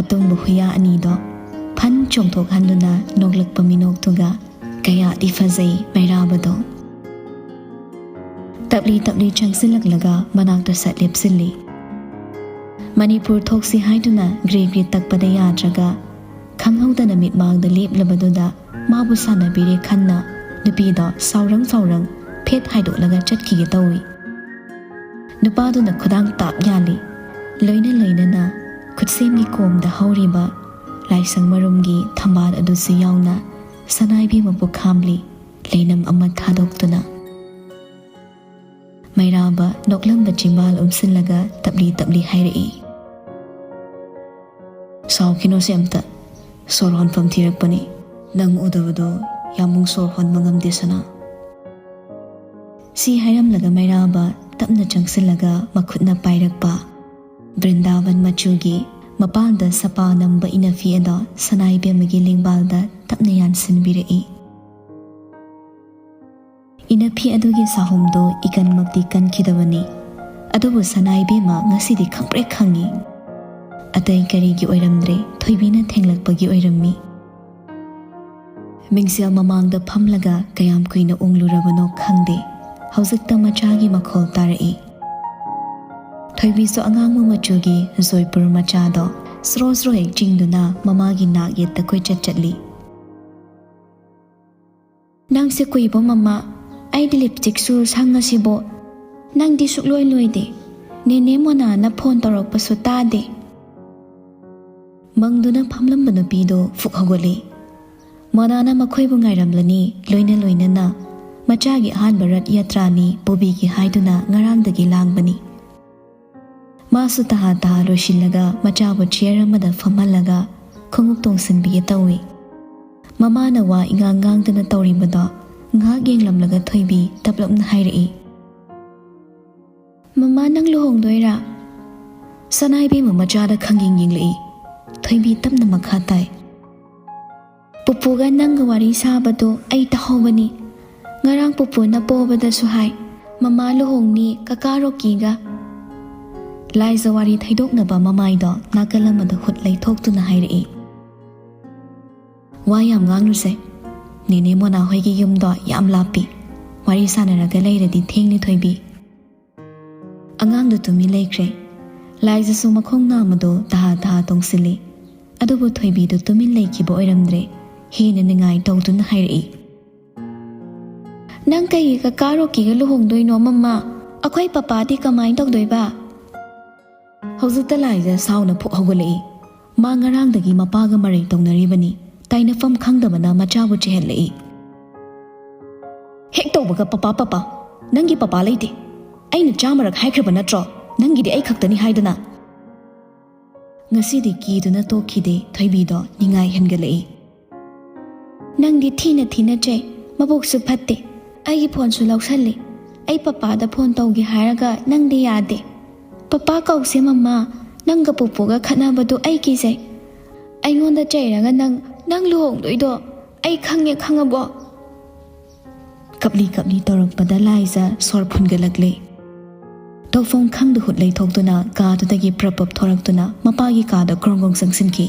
ꯑꯇꯣꯡꯕ ꯍꯨꯌꯥ ꯑꯅꯤꯗꯣ ꯐꯟ ꯆꯣꯡꯊꯣꯛꯍꯟꯗꯨꯅ ꯅꯣꯛꯂꯛꯄ ꯃꯤꯅꯣꯛꯇꯨꯒ ꯀꯌꯥꯗꯤ ꯐꯖꯩ ꯃꯩꯔꯥꯕꯗꯣ꯫ ꯇꯞꯂꯤ ꯇꯞꯂꯤ ꯆꯪꯁꯤꯜꯂꯛꯂꯒ ꯃꯅꯥꯛꯇ ꯁꯠ ꯂꯦꯞꯁꯤꯜꯂꯤ꯫ ꯃꯅꯤꯄꯨꯔ ꯊꯣꯛꯁꯤ ꯍꯥꯏꯗꯨꯅ ꯒ꯭ꯔꯦ ꯒ꯭ꯔꯦ ꯇꯛꯄꯗ ꯌꯥꯗ꯭ꯔꯒ ꯈꯪꯍꯧꯗꯅ ꯃꯤꯠꯃꯥꯡꯗ ꯂꯦꯞꯂꯕꯗꯨꯗ ꯃꯥꯕꯨ ꯁꯥꯟꯅꯕꯤꯔꯦ ꯈꯟꯅ ꯅꯨꯄꯤꯗꯣ ꯁꯥꯎꯔꯪ ꯁꯥꯎꯔꯪ ꯐꯦꯠ ꯍꯥꯏꯗꯣꯛꯂꯒ ꯆꯠꯈꯤꯒꯦ ꯇꯧꯏ꯫ ꯅꯨꯄꯥꯗꯨꯅ ꯈꯨꯗꯥꯡ ꯇꯥꯞ ꯌꯥꯜꯂꯤ꯫ ꯂꯣꯏꯅ ꯂꯣꯏꯅꯅ ꯈꯨꯠꯁꯦꯝꯒꯤ ꯀꯣꯝꯗ ꯍꯧꯔꯤꯕ ꯂꯥꯏꯁꯪ ꯃꯔꯨꯝꯒꯤ ꯊꯝꯕꯥꯜ ꯑꯗꯨꯁꯨ ꯌꯥꯎꯅ ꯁꯅꯥ ꯏꯕꯦꯝꯃꯕꯨ ꯈꯥꯝꯂꯤ, ꯂꯩꯅꯝ ꯑꯃ ꯊꯥꯗꯣꯛꯇꯨꯅ꯫ ꯃꯩꯔꯥꯕ ꯅꯣꯛꯂꯝꯕ ꯆꯤꯝꯕꯥꯜ ꯎꯝꯁꯤꯜꯂꯒ ꯇꯞꯂꯤ ꯇꯞꯂꯤ ꯍꯥꯏꯔꯛꯏ, "ꯁꯥꯎꯈꯤꯅꯣꯁꯦ ꯑꯝꯇ, ꯁꯣꯔ ꯍꯣꯟꯐꯝ ꯊꯤꯔꯛꯄꯅꯤ꯫ ꯅꯪ ꯎꯗꯕꯗꯣ ꯌꯥꯝꯕꯨꯡ ꯁꯣꯔ ꯍꯣꯟꯕ ꯉꯝꯗꯦ ꯁꯅꯥ꯫" ꯁꯤ ꯍꯥꯏꯔꯝꯂꯒ ꯃꯩꯔꯥꯕ ꯇꯞꯅ ꯆꯪꯁꯤꯜꯂꯒ ꯃꯈꯨꯠꯅ ꯄꯥꯏꯔꯛꯄ ꯕ꯭ꯔꯤꯟꯗꯥꯕꯟ ꯃꯆꯨꯒꯤ ꯃꯄꯥꯟꯗ ꯁꯄꯥ ꯅꯝꯕ ꯏꯅꯐꯤ ꯑꯗꯣ ꯁꯅꯥ ꯏꯕꯦꯝꯃꯒꯤ ꯂꯦꯡꯕꯥꯜꯗ ꯇꯞꯅ ꯌꯥꯟꯁꯤꯟꯕꯤꯔꯛꯏ꯫ ꯏꯅꯐꯤ ꯑꯗꯨꯒꯤ ꯁꯥꯍꯨꯝꯗꯣ ꯏꯀꯟꯃꯛꯇꯤ ꯀꯟꯈꯤꯗꯕꯅꯤ, ꯑꯗꯨꯕꯨ ꯁꯅꯥ ꯏꯕꯦꯝꯃ ꯉꯁꯤꯗꯤ ꯈꯪꯄ꯭ꯔꯦꯛ ꯈꯪꯉꯤ꯫ ꯑꯇꯩ ꯀꯔꯤꯒꯤ ꯑꯣꯏꯔꯝꯗ꯭ꯔꯦ, ꯊꯣꯏꯕꯤꯅ ꯊꯦꯡꯂꯛꯄꯒꯤ ꯑꯣꯏꯔꯝꯃꯤ꯫ ꯃꯤꯡꯁꯦꯜ ꯃꯃꯥꯡꯗ ꯐꯝꯂꯒ ꯀꯌꯥꯝ ꯀꯨꯏꯅ ꯎꯪꯂꯨꯔꯕꯅꯣ ꯈꯪꯗꯦ, ꯍꯧꯖꯤꯛꯇ ꯃꯆꯥꯒꯤ ꯃꯈꯣꯜ ꯇꯥꯔꯛꯏ꯫ ꯊꯣꯏꯕꯤꯁꯨ ꯑꯉꯥꯡꯕ ꯃꯆꯨꯒꯤ ꯖꯣꯏꯄꯨꯔ ꯃꯆꯥꯗꯣ ꯁ꯭ꯔꯣ ꯁ꯭ꯔꯣ ꯍꯦꯛ ꯆꯤꯡꯗꯨꯅ ꯃꯃꯥꯒꯤ ꯅꯥꯛ ꯌꯦꯠꯇ ꯀꯣꯏꯆꯠ ꯆꯠꯂꯤ꯫ "ꯅꯪꯁꯦ ꯀꯨꯏꯕꯣ ꯃꯃꯥ, ꯑꯩꯗꯤ ꯂꯤꯞꯁꯇꯤꯛꯁꯨ ꯁꯪꯉꯁꯤꯕꯣ, ꯅꯪꯗꯤ ꯁꯨꯛꯂꯣꯏ ꯂꯣꯏꯗꯦ꯫ ꯅꯦꯅꯦ ꯃꯣꯅꯥꯅ ꯐꯣꯟ ꯇꯧꯔꯛꯄꯁꯨ ꯇꯥꯗꯦ꯫" ꯃꯪꯗꯨꯅ ꯐꯝꯂꯝꯕ ꯅꯨꯄꯤꯗꯣ ꯐꯨꯛ ꯍꯧꯒꯠꯂꯤ꯫ ꯃꯣꯅꯥꯅ ꯃꯈꯣꯏꯕꯨ ꯉꯥꯏꯔꯝꯂꯅꯤ, ꯂꯣꯏꯅ ꯂꯣꯏꯅꯅ ꯃꯆꯥꯒꯤ ꯑꯍꯥꯟꯕ ꯔꯠ ꯌꯥꯇ꯭ꯔꯥꯅꯤ ꯄꯨꯕꯤꯒꯦ ꯍꯥꯏꯗꯨꯅ ꯉꯔꯥꯡꯗꯒꯤ ꯂꯥꯡꯕꯅꯤ꯫ ꯃꯥꯁꯨ ꯇꯍꯥ ꯇꯍꯥ ꯂꯣꯏꯁꯤꯜꯂꯒ ꯃꯆꯥꯕꯨ ꯆꯤꯌꯔ ꯑꯃꯗ ꯐꯝꯍꯜꯂꯒ ꯈꯣꯡꯎꯞ ꯇꯣꯡꯁꯤꯟꯕꯤꯒꯦ ꯇꯧꯏ꯫ ꯃꯃꯥꯅ ꯋꯥ ꯏꯉꯥꯡ ꯉꯥꯡꯗꯅ ꯇꯧꯔꯤꯕꯗꯣ ꯉꯥꯏꯍꯥꯛ ꯌꯦꯡꯂꯝꯂꯒ ꯊꯣꯏꯕꯤ ꯇꯞꯂꯞꯅ ꯍꯥꯏꯔꯛꯏ, "ꯃꯃꯥ, ꯅꯪ ꯂꯨꯍꯣꯡꯗꯣꯏꯔꯥ?" ꯁꯅꯥ ꯏꯕꯦꯝꯃ ꯃꯆꯥꯗ ꯈꯪꯌꯦꯡ ꯌꯦꯡꯂꯛꯏ꯫ ꯊꯣꯏꯕꯤ ꯇꯞꯅ ꯃꯈꯥ ꯇꯥꯏ꯫ "ꯄꯨꯄꯨꯒ ꯅꯪꯒ ꯋꯥꯔꯤ ꯁꯥꯕꯗꯣ ꯑꯩ ꯇꯥꯍꯧꯕꯅꯤ꯫ ꯉꯔꯥꯡ ꯄꯨꯄꯨꯅ ꯄꯣꯕꯗꯁꯨ ꯍꯥꯏ, 'ꯃꯃꯥ ꯂꯨꯍꯣꯡꯅꯤ, ꯀꯀꯥ ꯔꯣꯀꯤꯒ.'" ꯂꯥꯏꯖ ꯋꯥꯔꯤ ꯊꯩꯗꯣꯛꯅꯕ ꯃꯃꯥꯏꯗꯣ ꯅꯥꯀꯜ ꯑꯃꯗ ꯍꯨꯠ ꯂꯩꯊꯣꯛꯇꯨꯅ ꯍꯥꯏꯔꯛꯏ꯫ "ꯋꯥ ꯌꯥꯝ ꯉꯥꯡꯂꯨꯁꯦ꯫ ꯅꯦꯅꯦ ꯃꯣꯅꯥ ꯍꯣꯏꯒꯤ ꯌꯨꯝꯗꯣ ꯌꯥꯝ ꯂꯥꯞꯄꯤ꯫ ꯋꯥꯔꯤ ꯁꯥꯟꯅꯔꯒ ꯂꯩꯔꯗꯤ ꯊꯦꯡꯅꯤ, ꯊꯣꯏꯕꯤ꯫" ꯑꯉꯥꯡꯗꯨ ꯇꯨꯃꯤꯟ ꯂꯩꯈ꯭ꯔꯦ꯫ ꯂꯥꯏꯖꯁꯨ ꯃꯈꯣꯡ ꯅꯥꯝꯃꯗꯨ ꯇꯍꯥ ꯇꯍꯥ ꯇꯣꯡꯁꯤꯜꯂꯤ꯫ ꯑꯗꯨꯕꯨ ꯊꯣꯏꯕꯤꯗꯨ ꯇꯨꯃꯤꯟ ꯂꯩꯈꯤꯕ ꯑꯣꯏꯔꯝꯗ꯭ꯔꯦ꯫ ꯍꯦꯟꯅ ꯅꯤꯡꯉꯥꯏ ꯇꯧꯗꯨꯅ ꯍꯥꯏꯔꯛꯏ, "ꯅꯪ ꯀꯩꯒꯤ ꯀꯀꯥ ꯔꯣꯀꯤꯒ ꯂꯨꯍꯣꯡꯗꯣꯏꯅꯣ, ꯃꯃꯥ? ꯑꯩꯈꯣꯏ ꯄꯄꯥꯗꯤ ꯀꯃꯥꯏꯅ ꯇꯧꯗꯣꯏꯕ?" ꯍꯧꯖꯤꯛꯇ ꯂꯥꯏꯖ ꯁꯥꯎꯅ ꯐꯨꯛ ꯍꯧꯒꯠꯂꯛꯏ꯫ ꯃꯥ ꯉꯔꯥꯡꯗꯒꯤ ꯃꯄꯥꯒ ꯃꯔꯩ ꯇꯧꯅꯔꯤꯕꯅꯤ꯫ ꯇꯥꯏꯅꯐꯝ ꯈꯪꯗꯕꯅ ꯃꯆꯥꯕꯨ ꯆꯤꯍꯠꯂꯛꯏ꯫ "ꯍꯦꯛ ꯇꯧꯕꯒ 'ꯄꯄꯥ, ꯄꯄꯥ.' ꯅꯪꯒꯤ ꯄꯄꯥ ꯂꯩꯇꯦ꯫ ꯑꯩꯅ ꯆꯥꯝꯃꯔꯛ ꯍꯥꯏꯈ꯭ꯔꯕ ꯅꯠꯇ꯭ꯔꯣ, ꯅꯪꯒꯤꯗꯤ ꯑꯩ ꯈꯛꯇꯅꯤ ꯍꯥꯏꯗꯨꯅ?" ꯉꯁꯤꯗꯤ ꯀꯤꯗꯨꯅ ꯇꯣꯛꯈꯤꯗꯦ ꯊꯣꯏꯕꯤꯗꯣ ꯅꯤꯡꯉꯥꯏ ꯍꯦꯟꯒꯠꯂꯛꯏ꯫ "ꯅꯪꯗꯤ ꯊꯤꯅ ꯊꯤꯅ ꯆꯩ, ꯃꯕꯨꯛꯁꯨ ꯐꯠꯇꯦ꯫ ꯑꯩꯒꯤ ꯐꯣꯟꯁꯨ ꯂꯧꯁꯜꯂꯤ꯫ ꯑꯩ ꯄꯄꯥꯗ ꯐꯣꯟ ꯇꯧꯒꯦ ꯍꯥꯏꯔꯒ ꯅꯪꯗꯤ ꯌꯥꯗꯦ꯫ ꯄꯄꯥ ꯀꯧꯁꯦ ꯃꯃꯥ, ꯅꯪꯒ ꯄꯨꯄꯨꯒ ꯈꯠꯅꯕꯗꯨ ꯑꯩ ꯀꯤꯖꯩ꯫ ꯑꯩꯉꯣꯟꯗ ꯆꯩꯔꯒ ꯅꯪ, ꯅꯪ ꯂꯨꯍꯣꯡꯗꯣꯏꯗꯣ ꯑꯩ ꯈꯪꯉꯦ, ꯈꯪꯉꯕꯣ?" ꯀꯞꯂꯤ ꯀꯞꯂꯤ ꯇꯧꯔꯛꯄꯗ ꯂꯥꯏꯖ ꯁꯣꯔ ꯐꯨꯟꯒꯠꯂꯛꯂꯦ꯫ ꯇꯧꯐꯝ ꯈꯪꯗ ꯍꯨꯠ ꯂꯩꯊꯣꯛꯇꯨꯅ ꯀꯥꯗꯨꯗꯒꯤ ꯄ꯭ꯔꯞ ꯄꯞ ꯊꯣꯔꯛꯇꯨꯅ ꯃꯄꯥꯒꯤ ꯀꯥꯗ ꯒ꯭ꯔꯣꯡ ꯒ꯭ꯔꯣꯡ ꯆꯪꯁꯤꯟꯈꯤ꯫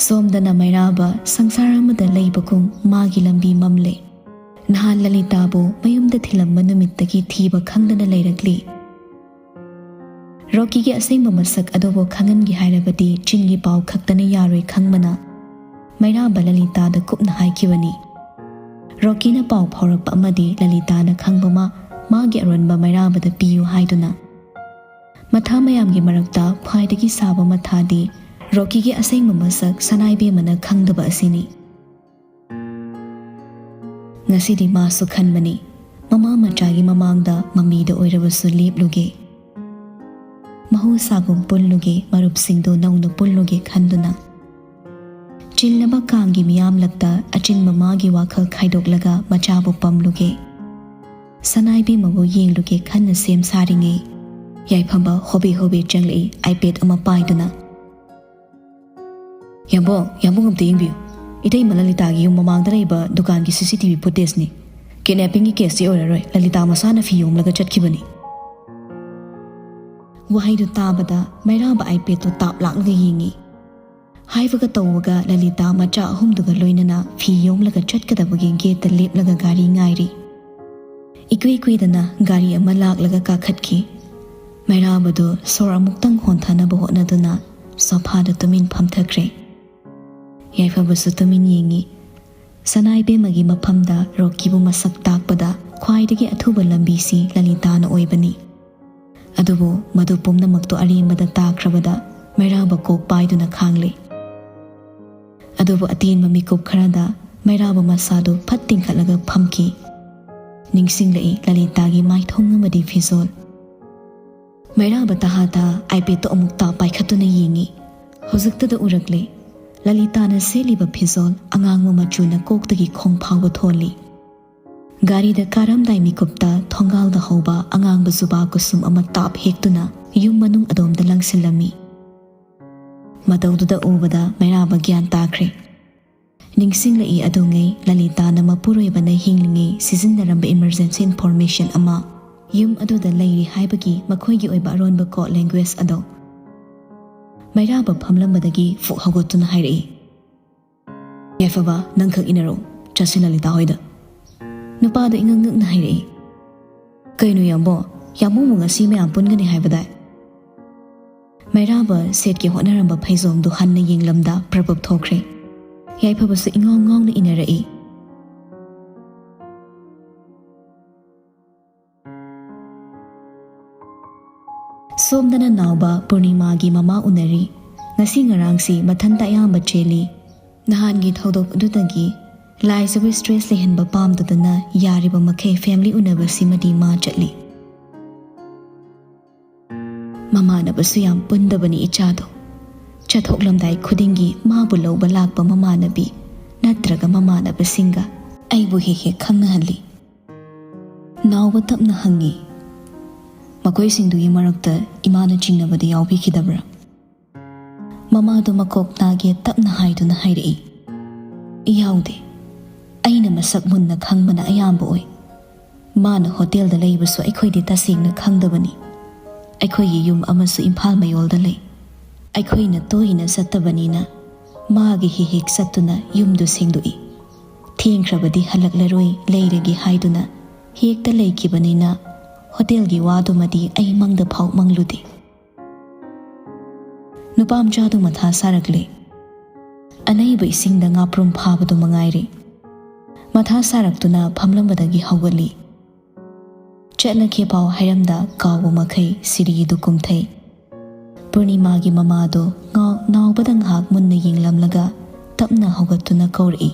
ꯁꯣꯝꯗꯅ ꯃꯩꯔꯥꯕ ꯁꯪꯁꯥꯔ ꯑꯃꯗ ꯂꯩꯕꯒꯨꯝ ꯃꯥꯒꯤ ꯂꯝꯕꯤ ꯃꯝꯂꯦ꯫ ꯅꯍꯥꯟ ꯂꯂꯤꯇꯥꯕꯨ ꯃꯌꯨꯝꯗ ꯊꯤꯜꯂꯝꯕ ꯅꯨꯃꯤꯠꯇꯒꯤ ꯊꯤꯕ ꯈꯪꯗꯅ ꯂꯩꯔꯛꯂꯤ꯫ ꯔꯣꯀꯤꯒꯤ ꯑꯁꯦꯡꯕ ꯃꯁꯛ ꯑꯗꯨꯕꯨ ꯈꯪꯍꯟꯒꯦ ꯍꯥꯏꯔꯕꯗꯤ ꯆꯤꯟꯒꯤ ꯄꯥꯎ ꯈꯛꯇꯅ ꯌꯥꯔꯣꯏ ꯈꯪꯕꯅ ꯃꯩꯔꯥꯕ ꯂꯂꯤꯇꯥꯗ ꯀꯨꯞꯅ ꯍꯥꯏꯈꯤꯕꯅꯤ꯫ ꯔꯣꯀꯤꯅ ꯄꯥꯎ ꯐꯥꯎꯔꯛꯄ ꯑꯃꯗꯤ ꯂꯂꯤꯇꯥꯅ ꯈꯪꯕ ꯑꯃ ꯃꯥꯒꯤ ꯑꯔꯣꯟꯕ ꯃꯩꯔꯥꯕꯗ ꯄꯤꯌꯨ ꯍꯥꯏꯗꯨꯅ꯫ ꯃꯊꯥ ꯃꯌꯥꯝꯒꯤ ꯃꯔꯛꯇ ꯈ꯭ꯋꯥꯏꯗꯒꯤ ꯁꯥꯕ ꯃꯊꯥꯗꯤ ꯔꯣꯀꯤꯒꯤ ꯑꯁꯦꯡꯕ ꯃꯁꯛ ꯁꯅꯥꯏꯕꯦꯝꯃꯅ ꯈꯪꯗꯕ ꯑꯁꯤꯅꯤ꯫ ꯉꯁꯤꯗꯤ ꯃꯥꯁꯨ ꯈꯟꯕꯅꯤ, ꯃꯃꯥ ꯃꯆꯥꯒꯤ ꯃꯃꯥꯡꯗ ꯃꯃꯤꯗ ꯑꯣꯏꯔꯕꯁꯨ ꯂꯦꯞꯂꯨꯒꯦ꯫ ꯃꯍꯧꯁꯥꯒꯨꯝ ꯄꯨꯜꯂꯨꯒꯦ, ꯃꯔꯨꯞꯁꯤꯡꯗꯨ ꯅꯧꯅ ꯄꯨꯜꯂꯨꯒꯦ ꯈꯟꯗꯨꯅ꯫ ꯆꯤꯜꯂꯕ ꯀꯥꯡꯒꯤ ꯃꯤꯌꯥꯝꯂꯛꯇ ꯑꯆꯤꯟꯕ ꯃꯥꯒꯤ ꯋꯥꯈꯜ ꯈꯥꯏꯗꯣꯛꯂꯒ ꯃꯆꯥꯕꯨ ꯄꯝꯂꯨꯒꯦ꯫ ꯁꯅꯥꯏꯕꯦꯝꯃꯕꯨ ꯌꯦꯡꯂꯨꯒꯦ ꯈꯟꯅ ꯁꯦꯝ ꯁꯥꯔꯤꯉꯩ, ꯌꯥꯏꯐꯕ ꯍꯣꯕꯦ ꯍꯣꯕꯦ ꯆꯪꯂꯛꯏ, iPad ꯑꯃ ꯄꯥꯏꯗꯨꯅ꯫ "ꯌꯥꯝꯕꯣꯡ, ꯌꯥꯝꯕꯣꯡ, ꯑꯝꯇ ꯌꯦꯡꯕꯤꯌꯨ꯫ ꯏꯇꯩꯃ ꯂꯂꯤꯇꯥꯒꯤ ꯌꯨꯝ ꯃꯃꯥꯡꯗ ꯂꯩꯕ ꯗꯨꯀꯥꯟꯒꯤ CCTV footageꯅꯤ꯫ Kidnappingꯒꯤ caseꯇꯤ ꯑꯣꯏꯔꯔꯣꯏ, ꯂꯂꯤꯇꯥ ꯃꯁꯥꯅ ꯐꯤ ꯌꯣꯝꯂꯒ ꯆꯠꯈꯤꯕꯅꯤ꯫" ꯋꯥꯍꯩꯗꯨ ꯇꯥꯕꯗ ꯃꯩꯔꯥꯕ iPadꯇꯨ ꯇꯥꯞ ꯂꯥꯛꯂꯒ ꯌꯦꯡꯉꯤ꯫ ꯍꯥꯏꯕꯒ ꯇꯧꯕꯒ ꯂꯂꯤꯇꯥ ꯃꯆꯥ ꯑꯍꯨꯝꯗꯨꯒ ꯂꯣꯏꯅꯅ ꯐꯤ ꯌꯣꯝꯂꯒ ꯆꯠꯀꯗꯕꯒꯤ gateꯇ ꯂꯦꯞꯂꯒ ꯒꯥꯔꯤ ꯉꯥꯏꯔꯤ꯫ ꯏꯀꯨꯏ ꯀꯨꯏꯗꯅ ꯒꯥꯔꯤ ꯑꯃ ꯂꯥꯛꯂꯒ ꯀꯥꯈꯠꯈꯤ꯫ ꯃꯩꯔꯥꯕꯗꯨ ꯁꯣꯔ ꯑꯃꯨꯛꯇꯪ ꯍꯣꯟꯊꯅꯕ ꯍꯣꯠꯅꯗꯨꯅ sofaꯗ ꯇꯨꯃꯤꯟ ꯐꯝꯊꯈ꯭ꯔꯦ꯫ ꯌꯥꯏꯐꯕꯁꯨ ꯇꯨꯃꯤꯟ ꯌꯦꯡꯉꯤ꯫ ꯁꯅꯥꯏꯕꯦꯝꯃꯒꯤ ꯃꯐꯝꯗ ꯔꯣꯀꯤꯕꯨ ꯃꯁꯛ ꯇꯥꯛꯄꯗ ꯈ꯭ꯋꯥꯏꯗꯒꯤ ꯑꯊꯨꯕ ꯂꯝꯕꯤꯁꯤ ꯂꯂꯤꯇꯥꯅ ꯑꯣꯏꯕꯅꯤ꯫ ꯑꯗꯨꯕꯨ ꯃꯗꯨ ꯄꯨꯝꯅꯃꯛꯇꯣ ꯑꯔꯦꯝꯕꯗ ꯇꯥꯈ꯭ꯔꯕꯗ ꯃꯩꯔꯥꯕ ꯀꯣꯛ ꯄꯥꯏꯗꯨꯅ ꯈꯥꯡꯂꯦ꯫ ꯑꯗꯨꯕꯨ ꯑꯇꯦꯟꯕ ꯃꯤꯀꯨꯞ ꯈꯔꯗ ꯃꯩꯔꯥꯕ ꯃꯁꯥꯗꯨ ꯐꯠ ꯇꯤꯡꯈꯠꯂꯒ ꯐꯝꯈꯤ꯫ ꯅꯤꯡꯁꯤꯡꯂꯛꯏ ꯂꯂꯤꯇꯥꯒꯤ ꯃꯥꯏꯊꯣꯡ ꯑꯃꯗꯤ ꯐꯤꯖꯣꯜ꯫ ꯃꯩꯔꯥꯕ ꯇꯍꯥ ꯇꯍꯥ iPadꯇꯣ ꯑꯃꯨꯛꯇ ꯄꯥꯏꯈꯠꯇꯨꯅ ꯌꯦꯡꯉꯤ꯫ ꯍꯧꯖꯤꯛꯇꯗ ꯎꯔꯛꯂꯦ, ꯂꯂꯤꯇꯥꯅ ꯁꯦꯠꯂꯤꯕ ꯐꯤꯖꯣꯜ ꯑꯉꯥꯡꯕ ꯃꯆꯨꯅ ꯀꯣꯛꯇꯒꯤ ꯈꯣꯡ ꯐꯥꯎꯕ ꯊꯣꯜꯂꯤ꯫ ꯒꯥꯔꯤꯗ ꯀꯥꯔꯝꯗꯥꯏ ꯃꯤꯀꯨꯞꯇ ꯊꯣꯡꯒꯥꯜꯗ ꯍꯧꯕ ꯑꯉꯥꯡꯕ ꯖꯨꯕꯥ ꯀꯨꯁꯨꯝ ꯑꯃ ꯇꯥꯞ ꯍꯦꯛꯇꯨꯅ ꯌꯨꯝ ꯃꯅꯨꯡ ꯑꯗꯣꯝꯗ ꯂꯪꯁꯤꯜꯂꯝꯃꯤ꯫ ꯃꯇꯧꯗꯨꯗ ꯎꯕꯗ ꯃꯩꯔꯥꯕ ꯒ꯭ꯌꯥꯟ ꯇꯥꯈ꯭ꯔꯦ꯫ ꯅꯤꯡꯁꯤꯡꯂꯛꯏ ꯑꯗꯨꯉꯩ ꯂꯂꯤꯇꯥꯅ ꯃꯄꯨꯔꯣꯏꯕꯅ ꯍꯤꯡꯂꯤꯉꯩ ꯁꯤꯖꯤꯟꯅꯔꯝꯕ emergency information ꯑꯃ, ꯌꯨꯝ ꯑꯗꯨꯗ ꯂꯩꯔꯤ ꯍꯥꯏꯕꯒꯤ ꯃꯈꯣꯏꯒꯤ ꯑꯣꯏꯕ ꯑꯔꯣꯟꯕ code language ꯑꯗꯣ꯫ ꯃꯩꯔꯥꯕ ꯐꯝꯂꯝꯕꯗꯒꯤ ꯐꯨꯛ ꯍꯧꯒꯠꯇꯨꯅ ꯍꯥꯏꯔꯛꯏ, "ꯌꯥꯏꯐꯕ, ꯅꯪꯈꯛ ꯏꯟꯅꯔꯛꯎ, ꯆꯠꯁꯤ ꯂꯂꯤꯇꯥ ꯍꯣꯏꯗ꯫" ꯅꯨꯄꯥꯗꯣ ꯏꯉꯛ ꯉꯛꯅ ꯍꯥꯏꯔꯛꯏ, "ꯀꯩꯅꯣ ꯌꯥꯝꯕꯣ, ꯌꯥꯝꯕꯨꯡꯕꯨ ꯉꯁꯤ ꯃꯌꯥꯝ ꯄꯨꯟꯒꯅꯤ ꯍꯥꯏꯕꯗꯥꯏ?" ꯃꯩꯔꯥꯕ ꯁꯦꯠꯀꯦ ꯍꯣꯠꯅꯔꯝꯕ ꯐꯩꯖꯣꯝꯗꯨ ꯍꯟꯅ ꯌꯦꯡꯂꯝꯗ ꯄ꯭ꯔꯕꯞ ꯊꯣꯛꯈ꯭ꯔꯦ꯫ ꯌꯥꯏꯐꯕꯁꯨ ꯏꯉꯥꯎ ꯉꯥꯎꯅ ꯏꯟꯅꯔꯛꯏ꯫ ꯁꯣꯝꯗꯅ ꯅꯥꯎꯕ ꯄꯨꯔꯅꯤꯃꯥꯒꯤ ꯃꯃꯥ ꯎꯅꯔꯤ꯫ ꯉꯁꯤ ꯉꯔꯥꯡꯁꯤ ꯃꯊꯟꯇ ꯑꯌꯥꯝꯕ ꯆꯦꯜꯂꯤ꯫ ꯅꯍꯥꯟꯒꯤ ꯊꯧꯗꯣꯛ ꯑꯗꯨꯗꯒꯤ ꯂꯥꯏꯖꯕ stress ꯂꯩꯍꯟꯕ ꯄꯥꯝꯗꯗꯅ ꯌꯥꯔꯤꯕ ꯃꯈꯩ family ꯎꯅꯕꯁꯤꯃꯗꯤ ꯃꯥ ꯆꯠꯂꯤ꯫ ꯃꯃꯥꯟꯅꯕꯁꯨ ꯌꯥꯝ ꯄꯨꯟꯗꯕꯅꯤ ꯏꯆꯥꯗꯣ꯫ ꯆꯠꯊꯣꯛꯂꯝꯗꯥꯏ ꯈꯨꯗꯤꯡꯒꯤ ꯃꯥꯕꯨ ꯂꯧꯕ ꯂꯥꯛꯄ ꯃꯃꯥꯟꯅꯕꯤ ꯅꯠꯇ꯭ꯔꯒ ꯃꯃꯥꯟꯅꯕꯁꯤꯡꯒ ꯑꯩꯕꯨ ꯍꯦꯛ ꯍꯦꯛ ꯈꯪꯅꯍꯜꯂꯤ꯫ ꯅꯥꯎꯕ ꯇꯞꯅ ꯍꯪꯉꯤ꯫ "ꯃꯈꯣꯏꯁꯤꯡꯗꯨꯒꯤ ꯃꯔꯛꯇ ꯏꯃꯥꯅ ꯆꯤꯡꯅꯕꯗꯤ ꯌꯥꯎꯕꯤꯈꯤꯗꯕ꯭ꯔꯥ?" ꯃꯃꯥꯗꯣ ꯃꯀꯣꯛ ꯅꯥꯒꯦ ꯇꯞꯅ ꯍꯥꯏꯗꯨꯅ ꯍꯥꯏꯔꯛꯏ꯫ "ꯌꯥꯎꯗꯦ꯫ ꯑꯩꯅ ꯃꯁꯛ ꯃꯨꯟꯅ ꯈꯪꯕꯅ ꯑꯌꯥꯝꯕ ꯑꯣꯏ꯫ ꯃꯥꯅ ꯍꯣꯇꯦꯜꯗ ꯂꯩꯕꯁꯨ ꯑꯩꯈꯣꯏꯗꯤ ꯇꯁꯦꯡꯅ ꯈꯪꯗꯕꯅꯤ꯫ ꯑꯩꯈꯣꯏꯒꯤ ꯌꯨꯝ ꯑꯃꯁꯨ ꯏꯝꯐꯥꯜ ꯃꯌꯣꯜꯗ ꯂꯩ꯫ ꯑꯩꯈꯣꯏꯅ ꯇꯣꯏꯅ ꯆꯠꯇꯕꯅꯤꯅ ꯃꯥꯒꯤ ꯍꯦꯛ ꯍꯦꯛ ꯆꯠꯇꯨꯅ ꯌꯨꯝꯗꯨ ꯁꯦꯡꯗꯣꯛꯏ꯫ ꯊꯦꯡꯈ꯭ꯔꯕꯗꯤ ꯍꯜꯂꯛꯂꯔꯣꯏ, ꯂꯩꯔꯒꯦ ꯍꯥꯏꯗꯨꯅ ꯍꯦꯛꯇ ꯂꯩꯈꯤꯕꯅꯤꯅ ꯍꯣꯇꯦꯜꯒꯤ ꯋꯥꯗꯨꯃꯗꯤ ꯑꯩ ꯃꯪꯗ ꯐꯥꯎ ꯃꯪꯂꯨꯗꯦ꯫" ꯅꯨꯄꯥ ꯃꯆꯥꯗꯨ ꯃꯊꯥ ꯁꯥꯔꯛꯂꯦ꯫ ꯑꯅꯩꯕ ꯏꯁꯤꯡꯗ ꯉꯥꯄ꯭ꯔꯨꯝ ꯐꯥꯕꯗꯨ ꯃꯉꯥꯏꯔꯦ꯫ ꯃꯊꯥ ꯁꯥꯔꯛꯇꯨꯅ ꯐꯝꯂꯝꯕꯗꯒꯤ ꯍꯧꯒꯠꯂꯤ꯫ ꯆꯠꯂꯒꯦ ꯄꯥꯎ ꯍꯥꯏꯔꯝꯗ ꯀꯥꯎꯕ ꯃꯈꯩ ꯁꯤꯔꯤꯗꯨ ꯀꯨꯝꯊꯩ꯫ ꯄꯨꯔꯅꯤꯃꯥꯒꯤ ꯃꯃꯥꯗꯣ ꯉꯥꯎ-, ꯅꯥꯎꯕꯗ ꯉꯥꯏꯍꯥꯛ ꯃꯨꯟꯅ ꯌꯦꯡꯂꯝꯂꯒ ꯇꯞꯅ ꯍꯧꯒꯠꯇꯨꯅ ꯀꯧꯔꯛꯏ꯫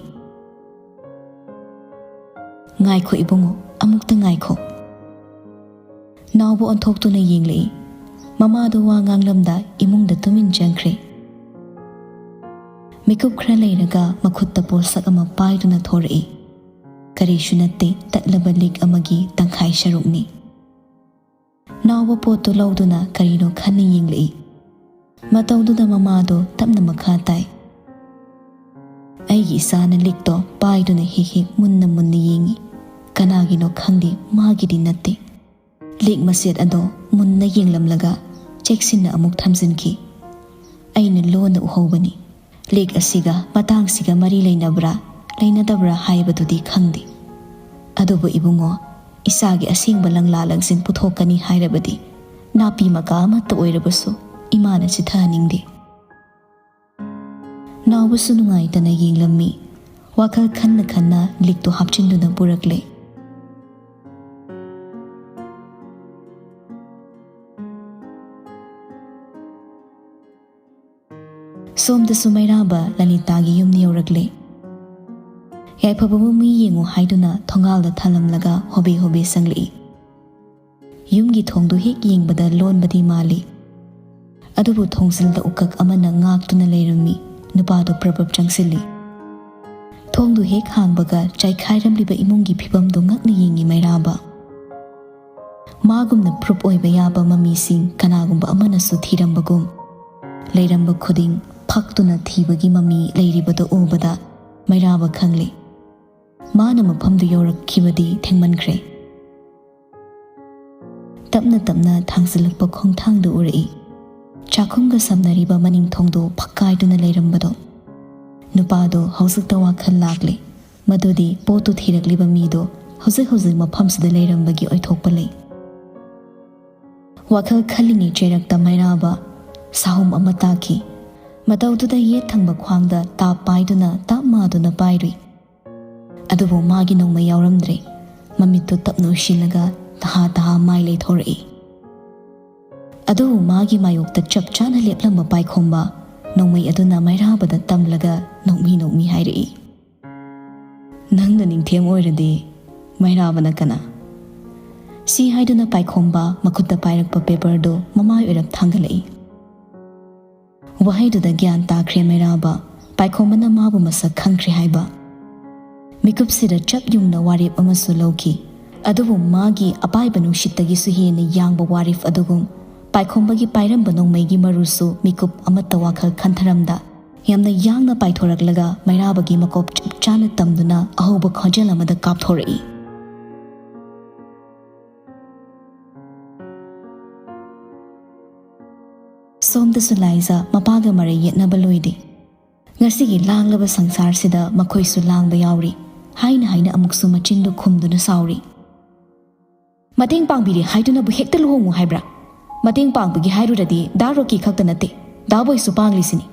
"ꯉꯥꯏꯈꯣ ꯏꯕꯨꯡꯉꯣ, ꯑꯃꯨꯛꯇ ꯉꯥꯏꯈꯣ꯫" ꯅꯥꯎꯕ ꯑꯣꯟꯊꯣꯛꯇꯨꯅ ꯌꯦꯡꯂꯛꯏ꯫ ꯃꯃꯥꯗꯣ ꯋꯥ ꯉꯥꯡꯂꯝꯗ ꯏꯃꯨꯡꯗ ꯇꯨꯃꯤꯟ ꯆꯪꯈ꯭ꯔꯦ꯫ ꯃꯤꯀꯨꯞ ꯈꯔ ꯂꯩꯔꯒ ꯃꯈꯨꯠꯇ ꯄꯣꯠꯁꯛ ꯑꯃ ꯄꯥꯏꯗꯨꯅ ꯊꯣꯔꯛꯏ꯫ ꯀꯔꯤꯁꯨ ꯅꯠꯇꯦ, ꯇꯠꯂꯕ ꯂꯤꯛ ꯑꯃꯒꯤ ꯇꯪꯈꯥꯏ ꯁꯔꯨꯛꯅꯤ꯫ ꯅꯥꯎꯕ ꯄꯣꯠꯇꯨ ꯂꯧꯗꯨꯅ ꯀꯔꯤꯅꯣ ꯈꯟꯅ ꯌꯦꯡꯂꯛꯏ꯫ ꯃꯇꯧꯗꯨꯗ ꯃꯃꯥꯗꯣ ꯇꯞꯅ ꯃꯈꯥ ꯇꯥꯏ꯫ "ꯑꯩꯒꯤ ꯏꯆꯥꯅ ꯂꯤꯛꯇꯣ ꯄꯥꯏꯗꯨꯅ ꯍꯦꯛ ꯍꯦꯛ ꯃꯨꯟꯅ ꯃꯨꯟꯅ ꯌꯦꯡꯏ꯫ ꯀꯅꯥꯒꯤꯅꯣ ꯈꯪꯗꯦ, ꯃꯥꯒꯤꯗꯤ ꯅꯠꯇꯦ꯫" ꯂꯤꯛ ꯃꯆꯦꯠ ꯑꯗꯣ ꯃꯨꯟꯅ ꯌꯦꯡꯂꯝꯂꯒ ꯆꯦꯛꯁꯤꯟꯅ ꯑꯃꯨꯛ ꯊꯝꯖꯤꯟꯈꯤ꯫ ꯑꯩꯅ ꯂꯣꯟꯅ ꯎꯍꯧꯕꯅꯤ꯫ ꯂꯤꯛ ꯑꯁꯤꯒ ꯃꯇꯥꯡꯁꯤꯒ ꯃꯔꯤ ꯂꯩꯅꯕ꯭ꯔꯥ, ꯂꯩꯅꯗꯕ꯭ꯔꯥ ꯍꯥꯏꯕꯗꯨꯗꯤ ꯈꯪꯗꯦ꯫ ꯑꯗꯨꯕꯨ ꯏꯕꯨꯡꯉꯣ, ꯏꯆꯥꯒꯤ ꯑꯁꯦꯡꯕ ꯂꯪꯂꯥ ꯂꯪꯖꯤꯟ ꯄꯨꯊꯣꯛꯀꯅꯤ ꯍꯥꯏꯔꯕꯗꯤ ꯅꯥꯄꯤ ꯃꯀꯥ ꯑꯃꯠꯇ ꯑꯣꯏꯔꯕꯁꯨ ꯏꯃꯥꯅ ꯆꯤꯊꯍꯟꯅꯤꯡꯗꯦ꯫ ꯅꯥꯎꯕꯁꯨ ꯅꯨꯡꯉꯥꯏꯇꯅ ꯌꯦꯡꯂꯝꯃꯤ꯫ ꯋꯥꯈꯜ ꯈꯟꯅ ꯈꯟꯅ ꯂꯤꯛꯇꯨ ꯍꯥꯞꯆꯤꯟꯗꯨꯅ ꯄꯨꯔꯛꯂꯦ꯫ ꯁꯣꯝꯗꯁꯨ ꯃꯩꯔꯥꯕ ꯂꯂꯤꯇꯥꯒꯤ ꯌꯨꯝ ꯌꯧꯔꯛꯂꯦ꯫ ꯌꯥꯏꯐꯕꯕꯨ ꯃꯤ ꯌꯦꯡꯉꯨ ꯍꯥꯏꯗꯨꯅ ꯊꯣꯡꯒꯥꯜꯗ ꯊꯥꯂꯝꯂꯒ ꯍꯣꯕꯦ ꯍꯣꯕꯦ ꯆꯪꯂꯛꯏ꯫ ꯌꯨꯝꯒꯤ ꯊꯣꯡꯗꯨ ꯍꯦꯛ ꯌꯦꯡꯕꯗ ꯂꯣꯟꯕꯗꯤ ꯃꯥꯜꯂꯤ꯫ ꯑꯗꯨꯕꯨ ꯊꯣꯡꯖꯤꯜꯗ ꯎꯀꯛ ꯑꯃꯅ ꯉꯥꯛꯇꯨꯅ ꯂꯩꯔꯝꯃꯤ꯫ ꯅꯨꯄꯥꯗꯨ ꯄ꯭ꯔꯕꯞ ꯆꯪꯁꯤꯜꯂꯤ꯫ ꯊꯣꯡꯗꯨ ꯍꯦꯛ ꯍꯥꯡꯕꯒ ꯆꯥꯏꯈꯥꯏꯔꯝꯂꯤꯕ ꯏꯃꯨꯡꯒꯤ ꯐꯤꯕꯝꯗꯨ ꯉꯛꯅ ꯌꯦꯡꯉꯤ ꯃꯩꯔꯥꯕ꯫ ꯃꯥꯒꯨꯝꯅ ꯄ꯭ꯔꯨꯞ ꯑꯣꯏꯕ ꯌꯥꯕ ꯃꯃꯤꯁꯤꯡ ꯀꯅꯥꯒꯨꯝꯕ ꯑꯃꯅꯁꯨ ꯊꯤꯔꯝꯕꯒꯨꯝ, ꯂꯩꯔꯝꯕ ꯈꯨꯗꯤꯡ ꯐꯛꯇꯨꯅ ꯊꯤꯕꯒꯤ ꯃꯃꯤ ꯂꯩꯔꯤꯕꯗꯨ ꯎꯕꯗ ꯃꯩꯔꯥꯕ ꯈꯪꯂꯦ꯫ ꯃꯥꯅ ꯃꯐꯝꯗꯨ ꯌꯧꯔꯛꯈꯤꯕꯗꯤ ꯊꯦꯡꯃꯟꯈ꯭ꯔꯦ꯫ ꯇꯞꯅ ꯇꯞꯅ ꯊꯥꯡꯖꯤꯜꯂꯛꯄ ꯈꯣꯡꯊꯥꯡꯗꯨ ꯎꯔꯛꯏ꯫ ꯆꯥꯛꯈꯨꯝꯒ ꯁꯝꯅꯔꯤꯕ ꯃꯅꯤꯡ ꯊꯣꯡꯗꯨ ꯐꯛꯀꯥꯏꯗꯨꯅ ꯂꯩꯔꯝꯕꯗꯣ꯫ ꯅꯨꯄꯥꯗꯣ ꯍꯧꯖꯤꯛꯇ ꯋꯥꯈꯜ ꯂꯥꯛꯂꯦ꯫ ꯃꯗꯨꯗꯤ ꯄꯣꯠꯇꯨ ꯊꯤꯔꯛꯂꯤꯕ ꯃꯤꯗꯣ ꯍꯧꯖꯤꯛ ꯍꯧꯖꯤꯛ ꯃꯐꯝꯁꯤꯗ ꯂꯩꯔꯝꯕꯒꯤ ꯑꯣꯏꯊꯣꯛꯄ ꯂꯩ꯫ ꯋꯥꯈꯜ ꯈꯜꯂꯤꯉꯩ ꯆꯩꯔꯛꯇ ꯃꯩꯔꯥꯕ ꯁꯥꯍꯨꯝ ꯑꯃ ꯇꯥꯈꯤ꯫ ꯃꯇꯧꯗꯨꯗ ꯌꯦꯠ ꯊꯪꯕ ꯈ꯭ꯋꯥꯡꯗ ꯇꯥꯞ ꯄꯥꯏꯗꯨꯅ ꯇꯥꯞ ꯃꯥꯗꯨꯅ ꯄꯥꯏꯔꯨꯏ꯫ ꯑꯗꯨꯕꯨ ꯃꯥꯒꯤ ꯅꯣꯡꯃꯩ ꯌꯥꯎꯔꯝꯗ꯭ꯔꯦ꯫ ꯃꯃꯤꯠꯇꯨ ꯇꯞꯅ ꯎꯏꯁꯤꯜꯂꯒ ꯇꯍꯥ ꯇꯍꯥ ꯃꯥꯏ ꯂꯩꯊꯣꯔꯛꯏ꯫ ꯑꯗꯨꯕꯨ ꯃꯥꯒꯤ ꯃꯥꯌꯣꯛꯇ ꯆꯞ ꯆꯥꯅ ꯂꯦꯞꯂꯝꯕ ꯄꯥꯏꯈꯣꯝꯕ ꯅꯣꯡꯃꯩ ꯑꯗꯨꯅ ꯃꯩꯔꯥꯕꯗ ꯇꯝꯂꯒ ꯅꯣꯛꯃꯤ ꯅꯣꯛꯃꯤ ꯍꯥꯏꯔꯛꯏ, "ꯅꯪꯅ ꯅꯤꯡꯊꯦꯝ ꯑꯣꯏꯔꯗꯤ ꯃꯩꯔꯥꯕꯅ ꯀꯅꯥ?" ꯁꯤ ꯍꯥꯏꯗꯨꯅ ꯄꯥꯏꯈꯣꯝꯕ ꯃꯈꯨꯠꯇ ꯄꯥꯏꯔꯛꯄ ꯄꯦꯄꯔꯗꯨ ꯃꯃꯥꯏ ꯑꯣꯏꯔꯞ ꯊꯥꯡꯒꯠꯂꯛꯏ꯫ ꯋꯥꯍꯩꯗꯨꯗ ꯒ꯭ꯌꯥꯟ ꯇꯥꯈ꯭ꯔꯦ ꯃꯩꯔꯥꯕ꯫ ꯄꯥꯏꯈꯣꯝꯕꯅ ꯃꯥꯕꯨ ꯃꯁꯛ ꯈꯪꯈ꯭ꯔꯦ ꯍꯥꯏꯕ꯫ ꯃꯤꯀꯨꯞꯁꯤꯗ ꯆꯞ ꯌꯨꯡꯅ ꯋꯥꯔꯦꯞ ꯑꯃꯁꯨ ꯂꯧꯈꯤ꯫ ꯑꯗꯨꯕꯨ ꯃꯥꯒꯤ ꯑꯄꯥꯏꯕ ꯅꯨꯡꯁꯤꯠꯇꯒꯤꯁꯨ ꯍꯦꯟꯅ ꯌꯥꯡꯕ ꯋꯥꯔꯦꯞ ꯑꯗꯨꯒꯨꯝ ꯄꯥꯏꯈꯣꯝꯕꯒꯤ ꯄꯥꯏꯔꯝꯕ ꯅꯣꯡꯃꯩꯒꯤ ꯃꯔꯨꯁꯨ ꯃꯤꯀꯨꯞ ꯑꯃꯠꯇ ꯋꯥꯈꯜ ꯈꯟꯊꯔꯝꯗ ꯌꯥꯝꯅ ꯌꯥꯡꯅ ꯄꯥꯏꯊꯣꯔꯛꯂꯒ ꯃꯩꯔꯥꯕꯒꯤ ꯃꯀꯣꯛ ꯆꯞ ꯆꯥꯅ ꯇꯝꯗꯨꯅ ꯑꯍꯧꯕ ꯈꯣꯟꯖꯦꯜ ꯑꯃꯗ ꯀꯥꯞꯊꯣꯔꯛꯏ꯫ ꯁꯣꯝꯗꯁꯨ ꯂꯥꯏꯖ ꯃꯄꯥꯒ ꯃꯔꯩ ꯌꯦꯠꯅꯕ ꯂꯣꯏꯗꯦ꯫ ꯉꯁꯤꯒꯤ ꯂꯥꯡꯂꯕ ꯁꯪꯁꯥꯔꯁꯤꯗ ꯃꯈꯣꯏꯁꯨ ꯂꯥꯡꯕ ꯌꯥꯎꯔꯤ ꯍꯥꯏꯅ ꯍꯥꯏꯅ ꯑꯃꯨꯛꯁꯨ ꯃꯆꯤꯟꯗꯨ ꯈꯨꯝꯗꯨꯅ ꯁꯥꯎꯔꯤ꯫ "ꯃꯇꯦꯡ ꯄꯥꯡꯕꯤꯔꯦ ꯍꯥꯏꯗꯨꯅꯕꯨ ꯍꯦꯛꯇ ꯂꯨꯍꯣꯡꯉꯨ ꯍꯥꯏꯕ꯭ꯔꯥ? ꯃꯇꯦꯡ ꯄꯥꯡꯕꯒꯤ ꯍꯥꯏꯔꯨꯔꯗꯤ ꯗꯥ ꯔꯣꯀꯤ ꯈꯛꯇ ꯅꯠꯇꯦ, ꯗꯥ ꯕꯣꯏꯁꯨ ꯄꯥꯡꯂꯤꯁꯤꯅꯤ꯫"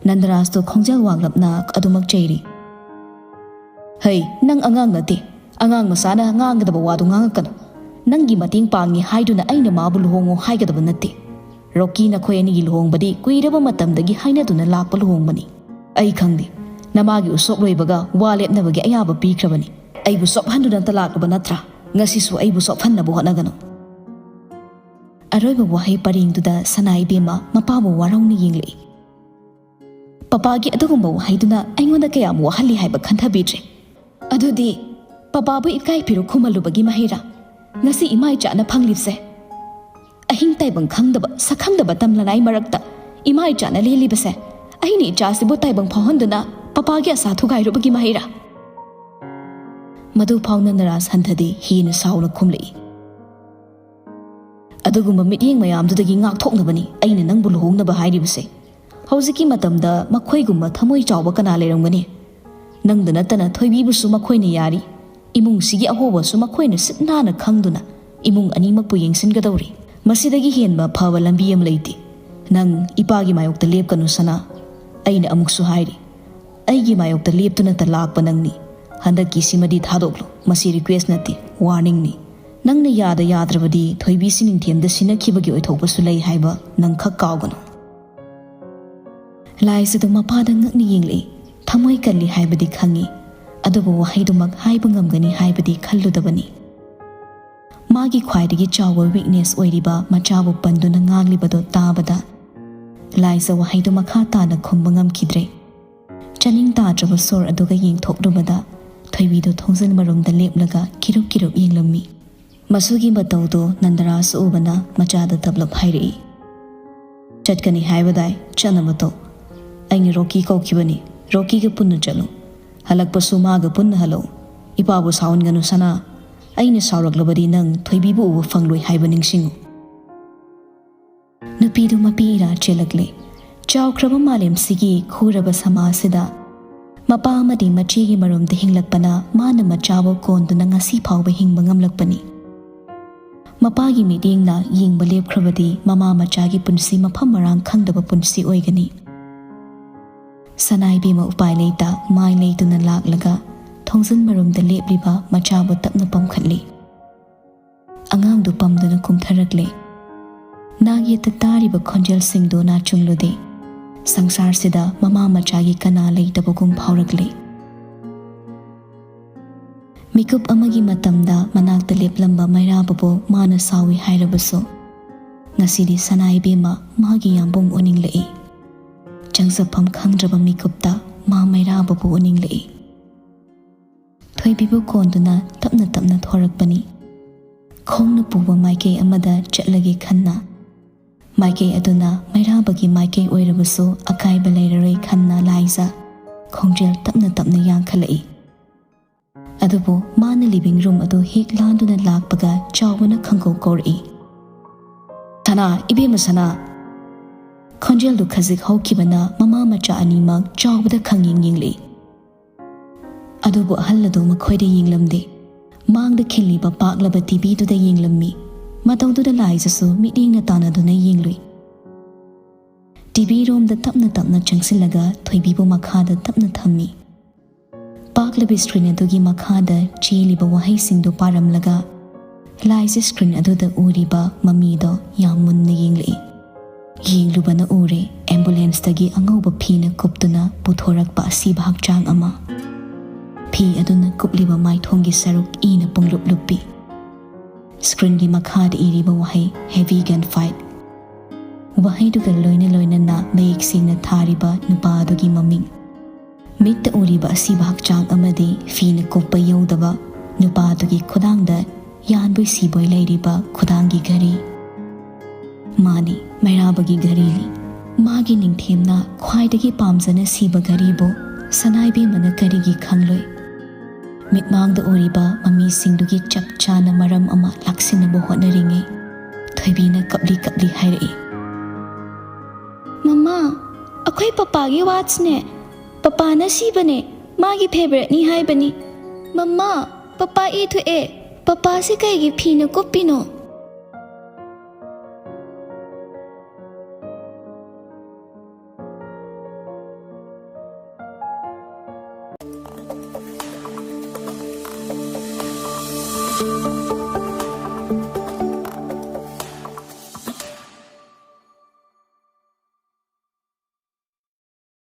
ꯅꯟꯗꯔꯥꯖꯇꯣ ꯈꯣꯡꯖꯦꯜ ꯋꯥꯡꯂꯞꯅ ꯑꯗꯨꯃꯛ ꯆꯩꯔꯤ꯫ "ꯍꯩ, ꯅꯪ ꯑꯉꯥꯡ ꯅꯠꯇꯦ꯫ ꯑꯉꯥꯡ ꯃꯆꯥꯅ ꯉꯥꯡꯒꯗꯕ ꯋꯥꯗꯨ ꯉꯥꯡꯉꯛꯀꯅꯨ꯫ ꯅꯪꯒꯤ ꯃꯇꯦꯡ ꯄꯥꯡꯉꯤ ꯍꯥꯏꯗꯨꯅ ꯑꯩꯅ ꯃꯥꯕꯨ ꯂꯨꯍꯣꯡꯉꯣ ꯍꯥꯏꯒꯗꯕ ꯅꯠꯇꯦ꯫ ꯔꯣꯀꯤ ꯅꯈꯣꯏ ꯑꯅꯤꯒꯤ ꯂꯨꯍꯣꯡꯕꯗꯤ ꯀꯨꯏꯔꯕ ꯃꯇꯝꯗꯒꯤ ꯍꯥꯏꯅꯗꯨꯅ ꯂꯥꯛꯄ ꯂꯨꯍꯣꯡꯕꯅꯤ꯫ ꯑꯩ ꯈꯪꯗꯦ, ꯅꯃꯥꯒꯤ ꯎꯁꯣꯞ ꯂꯣꯏꯕꯒ ꯋꯥ ꯂꯦꯞꯅꯕꯒꯤ ꯑꯌꯥꯕ ꯄꯤꯈ꯭ꯔꯕꯅꯤ꯫ ꯑꯩꯕꯨ ꯆꯣꯞꯍꯟꯗꯨꯅꯇ ꯂꯥꯛꯂꯕ ꯅꯠꯇ꯭ꯔꯥ? ꯉꯁꯤꯁꯨ ꯑꯩꯕꯨ ꯆꯣꯞꯍꯟꯅꯕ ꯍꯣꯠꯅꯒꯅꯨ꯫" ꯑꯔꯣꯏꯕ ꯋꯥꯍꯩ ꯄꯔꯦꯡꯗꯨꯗ ꯁꯅꯥ ꯏꯕꯦꯝꯃ ꯃꯄꯥꯕꯨ ꯋꯥꯔꯧꯅ ꯌꯦꯡꯂꯛꯏ꯫ ꯄꯄꯥꯒꯤ ꯑꯗꯨꯒꯨꯝꯕ ꯋꯥꯍꯩꯗꯨꯅ ꯑꯩꯉꯣꯟꯗ ꯀꯌꯥꯝ ꯋꯥꯍꯜꯂꯤ ꯍꯥꯏꯕ ꯈꯟꯊꯕꯤꯗ꯭ꯔꯦ꯫ ꯑꯗꯨꯗꯤ ꯄꯄꯥꯕꯨ ꯏꯀꯥꯏ ꯐꯤꯔꯨꯛ ꯈꯨꯝꯍꯜꯂꯨꯕꯒꯤ ꯃꯍꯩꯔꯥ? ꯉꯁꯤ ꯏꯃꯥ ꯏꯆꯥꯅ ꯐꯪꯂꯤꯕꯁꯦ, ꯑꯍꯤꯡ ꯇꯥꯏꯕꯪ ꯈꯪꯗꯕ, ꯁꯛꯈꯪꯗꯕ ꯇꯝꯂꯅꯥꯏ ꯃꯔꯛꯇ ꯏꯃꯥ ꯏꯆꯥꯅ ꯂꯦꯜꯂꯤꯕꯁꯦ, ꯑꯩꯅ ꯏꯆꯥꯁꯤꯕꯨ ꯇꯥꯏꯕꯪ ꯐꯥꯎꯍꯟꯗꯨꯅ ꯄꯄꯥꯒꯤ ꯑꯁꯥ ꯊꯨꯒꯥꯏꯔꯨꯕꯒꯤ ꯃꯍꯩꯔꯥ? ꯃꯗꯨ ꯐꯥꯎ ꯅꯟꯗꯔꯥꯖ ꯍꯟꯊꯗꯦ, ꯍꯦꯟꯅ ꯁꯥꯎꯅ ꯈꯨꯝꯂꯛꯏ꯫ ꯑꯗꯨꯒꯨꯝꯕ ꯃꯤꯠꯌꯦꯡ ꯃꯌꯥꯝꯗꯨꯗꯒꯤ ꯉꯥꯛꯊꯣꯛꯅꯕꯅꯤ ꯑꯩꯅ ꯅꯪꯕꯨ ꯂꯨꯍꯣꯡꯅꯕ ꯍꯥꯏꯔꯤꯕꯁꯦ꯫ ꯍꯧꯖꯤꯛꯀꯤ ꯃꯇꯝꯗ ꯃꯈꯣꯏꯒꯨꯝꯕ ꯊꯃꯣꯏ ꯆꯥꯎꯕ ꯀꯅꯥ ꯂꯩꯔꯝꯒꯅꯤ? ꯅꯪꯗ ꯅꯠꯇꯅ ꯊꯣꯏꯕꯤꯕꯨꯁꯨ ꯃꯈꯣꯏꯅ ꯌꯥꯔꯤ꯫ ꯏꯃꯨꯡꯁꯤꯒꯤ ꯑꯍꯣꯕꯁꯨ ꯃꯈꯣꯏꯅ ꯁꯤꯠ ꯅꯥꯟꯅ ꯈꯪꯗꯨꯅ ꯏꯃꯨꯡ ꯑꯅꯤꯃꯛꯄꯨ ꯌꯦꯡꯁꯤꯟꯒꯗꯧꯔꯤ꯫ ꯃꯁꯤꯗꯒꯤ ꯍꯦꯟꯕ ꯐꯕ ꯂꯝꯕꯤ ꯑꯃ ꯂꯩꯇꯦ꯫ ꯅꯪ ꯏꯄꯥꯒꯤ ꯃꯥꯌꯣꯛꯇ ꯂꯦꯞꯀꯅꯨ, ꯁꯅꯥ꯫ ꯑꯩꯅ ꯑꯃꯨꯛꯁꯨ ꯍꯥꯏꯔꯤ, ꯑꯩꯒꯤ ꯃꯥꯌꯣꯛꯇ ꯂꯦꯞꯇꯨꯅꯇ ꯂꯥꯛꯄ ꯅꯪꯅꯤ꯫ ꯍꯟꯗꯛꯀꯤꯁꯤꯃꯗꯤ ꯊꯥꯗꯣꯛꯂꯣ꯫ ꯃꯁꯤ request ꯅꯠꯇꯦ, warning ꯅꯤ꯫ ꯅꯪꯅ ꯌꯥꯗ ꯌꯥꯗ꯭ꯔꯕꯗꯤ ꯊꯣꯏꯕꯤꯁꯤ ꯅꯤꯡꯊꯦꯝꯗ ꯁꯤꯟꯅꯈꯤꯕꯒꯤ ꯑꯣꯏꯊꯣꯛꯄꯁꯨ ꯂꯩ ꯍꯥꯏꯕ ꯅꯪ ꯈꯛ ꯀꯥꯎꯒꯅꯨ꯫ ꯂꯥꯏꯖꯗꯨ ꯃꯄꯥꯗ ꯉꯛꯅ ꯌꯦꯡꯂꯛꯏ꯫ ꯊꯃꯣꯏ ꯀꯜꯂꯤ ꯍꯥꯏꯕꯗꯤ ꯈꯪꯏ, ꯑꯗꯨꯕꯨ ꯋꯥꯍꯩꯗꯨꯃꯛ ꯍꯥꯏꯕ ꯉꯝꯒꯅꯤ ꯍꯥꯏꯕꯗꯤ ꯈꯜꯂꯨꯗꯕꯅꯤ꯫ ꯃꯥꯒꯤ ꯈ꯭ꯋꯥꯏꯗꯒꯤ ꯆꯥꯎꯕ weakness ꯑꯣꯏꯔꯤꯕ ꯃꯆꯥꯕꯨ ꯄꯟꯗꯨꯅ ꯉꯥꯡꯂꯤꯕꯗꯨ ꯇꯥꯕꯗ ꯂꯥꯏꯖ ꯋꯥꯍꯩꯗꯨ ꯃꯈꯥ ꯇꯥꯅ ꯈꯨꯝꯕ ꯉꯝꯈꯤꯗ꯭ꯔꯦ꯫ ꯆꯥꯅꯤꯡ ꯇꯥꯗ꯭ꯔꯕ ꯁꯣꯔ ꯑꯗꯨꯒ ꯌꯦꯡꯊꯣꯛꯂꯨꯕꯗ ꯊꯣꯏꯕꯤꯗꯨ ꯊꯣꯡꯖꯤꯜ ꯃꯔꯨꯝꯗ ꯂꯦꯞꯂꯒ ꯀꯤꯔꯨꯞ ꯀꯤꯔꯨꯞ ꯌꯦꯡꯂꯝꯃꯤ꯫ ꯃꯁꯨꯒꯤ ꯃꯇꯧꯗꯨ ꯅꯟꯗꯔꯥꯖ ꯎꯕꯅ ꯃꯆꯥꯗ ꯇꯞꯂꯞ ꯍꯥꯏꯔꯛꯏ, "ꯆꯠꯀꯅꯤ ꯍꯥꯏꯕꯗꯥꯏ, ꯆꯠꯅꯕ ꯇꯧ꯫ ꯑꯩꯅ ꯔꯣꯀꯤ ꯀꯧꯈꯤꯕꯅꯤ, ꯔꯣꯀꯤꯒ ꯄꯨꯟꯅ ꯆꯠꯂꯨ꯫ ꯍꯜꯂꯛꯄꯁꯨ ꯃꯥꯒ ꯄꯨꯟꯅ ꯍꯜꯂꯛꯎ꯫ ꯏꯄꯥꯕꯨ ꯁꯥꯎꯍꯟꯒꯅꯨ ꯁꯅꯥ꯫ ꯑꯩꯅ ꯁꯥꯎꯔꯛꯂꯕꯗꯤ ꯅꯪ ꯊꯣꯏꯕꯤꯕꯨ ꯎꯕ ꯐꯪꯂꯣꯏ ꯍꯥꯏꯕ ꯅꯤꯡꯁꯤꯡꯉꯨ"꯫ ꯅꯨꯄꯤꯗꯨ ꯃꯄꯤ ꯏꯔꯥ ꯆꯦꯜꯂꯛꯂꯦ꯫ ꯆꯥꯎꯈ꯭ꯔꯕ ꯃꯥꯂꯦꯝꯁꯤꯒꯤ ꯈꯨꯔꯕ ꯁꯃꯥꯖꯁꯤꯗ ꯃꯄꯥ ꯑꯃꯗꯤ ꯃꯆꯦꯒꯤ ꯃꯔꯨꯝꯗ ꯍꯤꯡꯂꯛꯄꯅ ꯃꯥꯅ ꯃꯆꯥꯕꯨ ꯀꯣꯟꯗꯨꯅ ꯉꯁꯤ ꯐꯥꯎꯕ ꯍꯤꯡꯕ ꯉꯝꯂꯛꯄꯅꯤ꯫ ꯃꯄꯥꯒꯤ ꯃꯤꯠꯌꯦꯡꯅ ꯌꯦꯡꯕ ꯂꯦꯞꯈ꯭ꯔꯕꯗꯤ ꯃꯃꯥ ꯃꯆꯥꯒꯤ ꯄꯨꯟꯁꯤ ꯃꯐꯝ ꯃꯔꯥꯡ ꯈꯪꯗꯕ ꯄꯨꯟꯁꯤ ꯑꯣꯏꯒꯅꯤ꯫ ꯁꯅꯥ ꯏꯕꯦꯝꯃ ꯎꯄꯥꯏ ꯂꯩꯇ ꯃꯥꯏ ꯂꯩꯇꯨꯅ ꯂꯥꯛꯂꯒ ꯊꯣꯡꯖꯤꯟ ꯃꯔꯨꯝꯗ ꯂꯦꯞꯂꯤꯕ ꯃꯆꯥꯕꯨ ꯇꯞꯅ ꯄꯝꯈꯠꯂꯤ꯫ ꯑꯉꯥꯡꯗꯨ ꯄꯝꯗꯨꯅ ꯀꯨꯝꯊꯔꯛꯂꯦ꯫ ꯅꯥꯛ ꯌꯦꯠꯇ ꯇꯥꯔꯤꯕ ꯈꯣꯟꯖꯦꯜꯁꯤꯡꯗꯨ ꯅꯥꯆꯨꯡꯂꯨꯗꯦ꯫ ꯁꯪꯁꯥꯔꯁꯤꯗ ꯃꯃꯥ ꯃꯆꯥꯒꯤ ꯀꯅꯥ ꯂꯩꯇꯕꯒꯨꯝ ꯐꯥꯎꯔꯛꯂꯦ꯫ ꯃꯤꯀꯨꯞ ꯑꯃꯒꯤ ꯃꯇꯝꯗ ꯃꯅꯥꯛꯇ ꯂꯦꯞꯂꯝꯕ ꯃꯩꯔꯥꯕꯕꯨ ꯃꯥꯅ ꯁꯥꯎꯏ ꯍꯥꯏꯔꯕꯁꯨ, ꯉꯁꯤꯗꯤ ꯁꯅꯥ ꯏꯕꯦꯝꯃ ꯃꯥꯒꯤ ꯌꯥꯝꯕꯨꯡ ꯑꯣꯟꯅꯤꯡꯂꯛꯏ꯫ ꯆꯪꯖꯐꯝ ꯈꯪꯗ꯭ꯔꯕ ꯃꯤꯀꯨꯞꯇ ꯃꯥ ꯃꯩꯔꯥꯕꯕꯨ ꯎꯅꯤꯡꯂꯛꯏ꯫ ꯊꯣꯏꯕꯤꯕꯨ ꯀꯣꯟꯗꯨꯅ ꯇꯞꯅ ꯇꯞꯅ ꯊꯣꯔꯛꯄꯅꯤ꯫ ꯈꯣꯡꯅ ꯄꯨꯕ ꯃꯥꯏꯀꯩ ꯑꯃꯗ ꯆꯠꯂꯒꯦ ꯈꯟꯅ꯫ ꯃꯥꯏꯀꯩ ꯑꯗꯨꯅ ꯃꯩꯔꯥꯕꯒꯤ ꯃꯥꯏꯀꯩ ꯑꯣꯏꯔꯕꯁꯨ ꯑꯀꯥꯏꯕ ꯂꯩꯔꯔꯣꯏ ꯈꯟꯅ ꯂꯥꯏꯖ ꯈꯣꯡꯖꯦꯜ ꯇꯞꯅ ꯇꯞꯅ ꯌꯥꯡꯈꯠꯂꯛꯏ꯫ ꯑꯗꯨꯕꯨ ꯃꯥꯅ ꯂꯤꯚꯤꯡ ꯔꯨꯝ ꯑꯗꯨ ꯍꯦꯛ ꯂꯥꯟꯗꯨꯅ ꯂꯥꯛꯄꯒ ꯆꯥꯎꯕꯅ ꯈꯪꯀꯧ ꯀꯧꯔꯛꯏ, "ꯁꯅꯥ, ꯏꯕꯦꯝꯃ ꯁꯅꯥ!" ꯈꯣꯟꯖꯦꯜꯗꯨ ꯈꯖꯤꯛ ꯍꯧꯈꯤꯕꯅ ꯃꯃꯥ ꯃꯆꯥ ꯑꯅꯤꯃꯛ ꯆꯥꯎꯕꯗ ꯈꯪꯌꯦꯡ ꯌꯦꯡꯂꯛꯏ꯫ ꯑꯗꯨꯕꯨ ꯑꯍꯜ ꯑꯗꯨ ꯃꯈꯣꯏꯗ ꯌꯦꯡꯂꯝꯗꯦ꯫ ꯃꯥꯡꯗ ꯈꯤꯜꯂꯤꯕ ꯄꯥꯛꯂꯕ ꯇꯤꯚꯤꯗꯨꯗ ꯌꯦꯡꯂꯝꯃꯤ꯫ ꯃꯇꯧꯗꯨꯗ ꯂꯥꯏꯖꯁꯨ ꯃꯤꯠꯌꯦꯡꯅ ꯇꯥꯟꯅꯗꯨꯅ ꯌꯦꯡꯂꯨꯏ꯫ ꯇꯤꯚꯤ ꯔꯣꯝꯗ ꯇꯞꯅ ꯇꯞꯅ ꯆꯪꯁꯤꯜꯂꯒ ꯊꯣꯏꯕꯤꯕꯨ ꯃꯈꯥꯗ ꯇꯞꯅ ꯊꯝꯃꯤ꯫ ꯄꯥꯛꯂꯕ ꯁ꯭ꯀ꯭ꯔꯤꯟ ꯑꯗꯨꯒꯤ ꯃꯈꯥꯗ ꯆꯦꯜꯂꯤꯕ ꯋꯥꯍꯩꯁꯤꯡꯗꯨ ꯄꯥꯔꯝꯂꯒ ꯂꯥꯏꯖ ꯁ꯭ꯀ꯭ꯔꯤꯟ ꯑꯗꯨꯗ ꯎꯔꯤꯕ ꯃꯃꯤꯗꯣ ꯌꯥꯝ ꯃꯨꯟꯅ ꯌꯦꯡꯂꯛꯏ꯫ ꯌꯦꯡꯂꯨꯕꯅ ꯎꯔꯦ, ꯑꯦꯝꯕꯨꯂꯦꯟꯁꯇꯒꯤ ꯑꯉꯧꯕ ꯐꯤꯅ ꯀꯨꯞꯇꯨꯅ ꯄꯨꯊꯣꯔꯛꯄ ꯑꯁꯤꯕ ꯍꯛꯆꯥꯡ ꯑꯃ꯫ ꯐꯤ ꯑꯗꯨꯅ ꯀꯨꯞꯂꯤꯕ ꯃꯥꯏꯊꯣꯡꯒꯤ ꯁꯔꯨꯛ ꯏꯅ ꯄꯨꯡꯂꯨꯞ ꯂꯨꯞꯄꯤ꯫ ꯁ꯭ꯀ꯭ꯔꯤꯟꯒꯤ ꯃꯈꯥꯗ ꯏꯔꯤꯕ ꯋꯥꯍꯩ "heavy gun fight" ꯋꯥꯍꯩꯗꯨꯒ ꯂꯣꯏꯅ ꯂꯣꯏꯅꯅ ꯃꯌꯦꯛ ꯁꯦꯡꯅ ꯊꯥꯔꯤꯕ ꯅꯨꯄꯥ ꯑꯗꯨꯒꯤ ꯃꯃꯤꯡ꯫ ꯃꯤꯠꯇ ꯎꯔꯤꯕ ꯑꯁꯤꯕ ꯍꯛꯆꯥꯡ ꯑꯃꯗꯤ ꯐꯤꯅ ꯀꯨꯞꯄ ꯌꯧꯗꯕ ꯅꯨꯄꯥ ꯑꯗꯨꯒꯤ ꯈꯨꯗꯥꯡꯗ ꯌꯥꯟꯕꯣꯏ ꯁꯤꯕꯣꯏ ꯂꯩꯔꯤꯕ ꯈꯨꯗꯥꯡꯒꯤ ꯘꯔꯤ꯫ ꯃꯥꯅꯤ, ꯃꯩꯔꯥꯕꯒꯤ ꯘꯔꯤꯅꯤ꯫ ꯃꯥꯒꯤ ꯅꯤꯡꯊꯦꯝꯅ ꯈ꯭ꯋꯥꯏꯗꯒꯤ ꯄꯥꯝꯖꯅ ꯁꯤꯕ ꯘꯔꯤꯕꯨ ꯁꯅꯥꯏꯕꯦꯝꯃꯅ ꯀꯔꯤꯒꯤ ꯈꯪꯂꯣꯏ? ꯃꯤꯠꯃꯥꯡꯗ ꯎꯔꯤꯕ ꯃꯃꯤꯁꯤꯡꯗꯨꯒꯤ ꯆꯞ ꯆꯥꯅ ꯃꯔꯝ ꯑꯃ ꯂꯥꯛꯁꯤꯟꯅꯕ ꯍꯣꯠꯅꯔꯤꯉꯩ ꯊꯣꯏꯕꯤꯅ ꯀꯞꯂꯤ ꯀꯞꯂꯤ ꯍꯥꯏꯔꯛꯏ, "ꯃꯃꯥ, ꯑꯩꯈꯣꯏ ꯄꯄꯥꯒꯤ ꯋꯥꯠꯁꯅꯦ꯫ ꯄꯄꯥꯅ ꯁꯤꯕꯅꯦ꯫ ꯃꯥꯒꯤ ꯐꯦꯚꯔꯦꯠꯅꯤ ꯍꯥꯏꯕꯅꯤ꯫ ꯃꯃꯥ, ꯄꯄꯥ ꯏ ꯊꯣꯛꯑꯦ꯫ ꯄꯄꯥꯁꯤ ꯀꯩꯒꯤ ꯐꯤꯅ ꯀꯨꯞꯄꯤꯅꯣ?"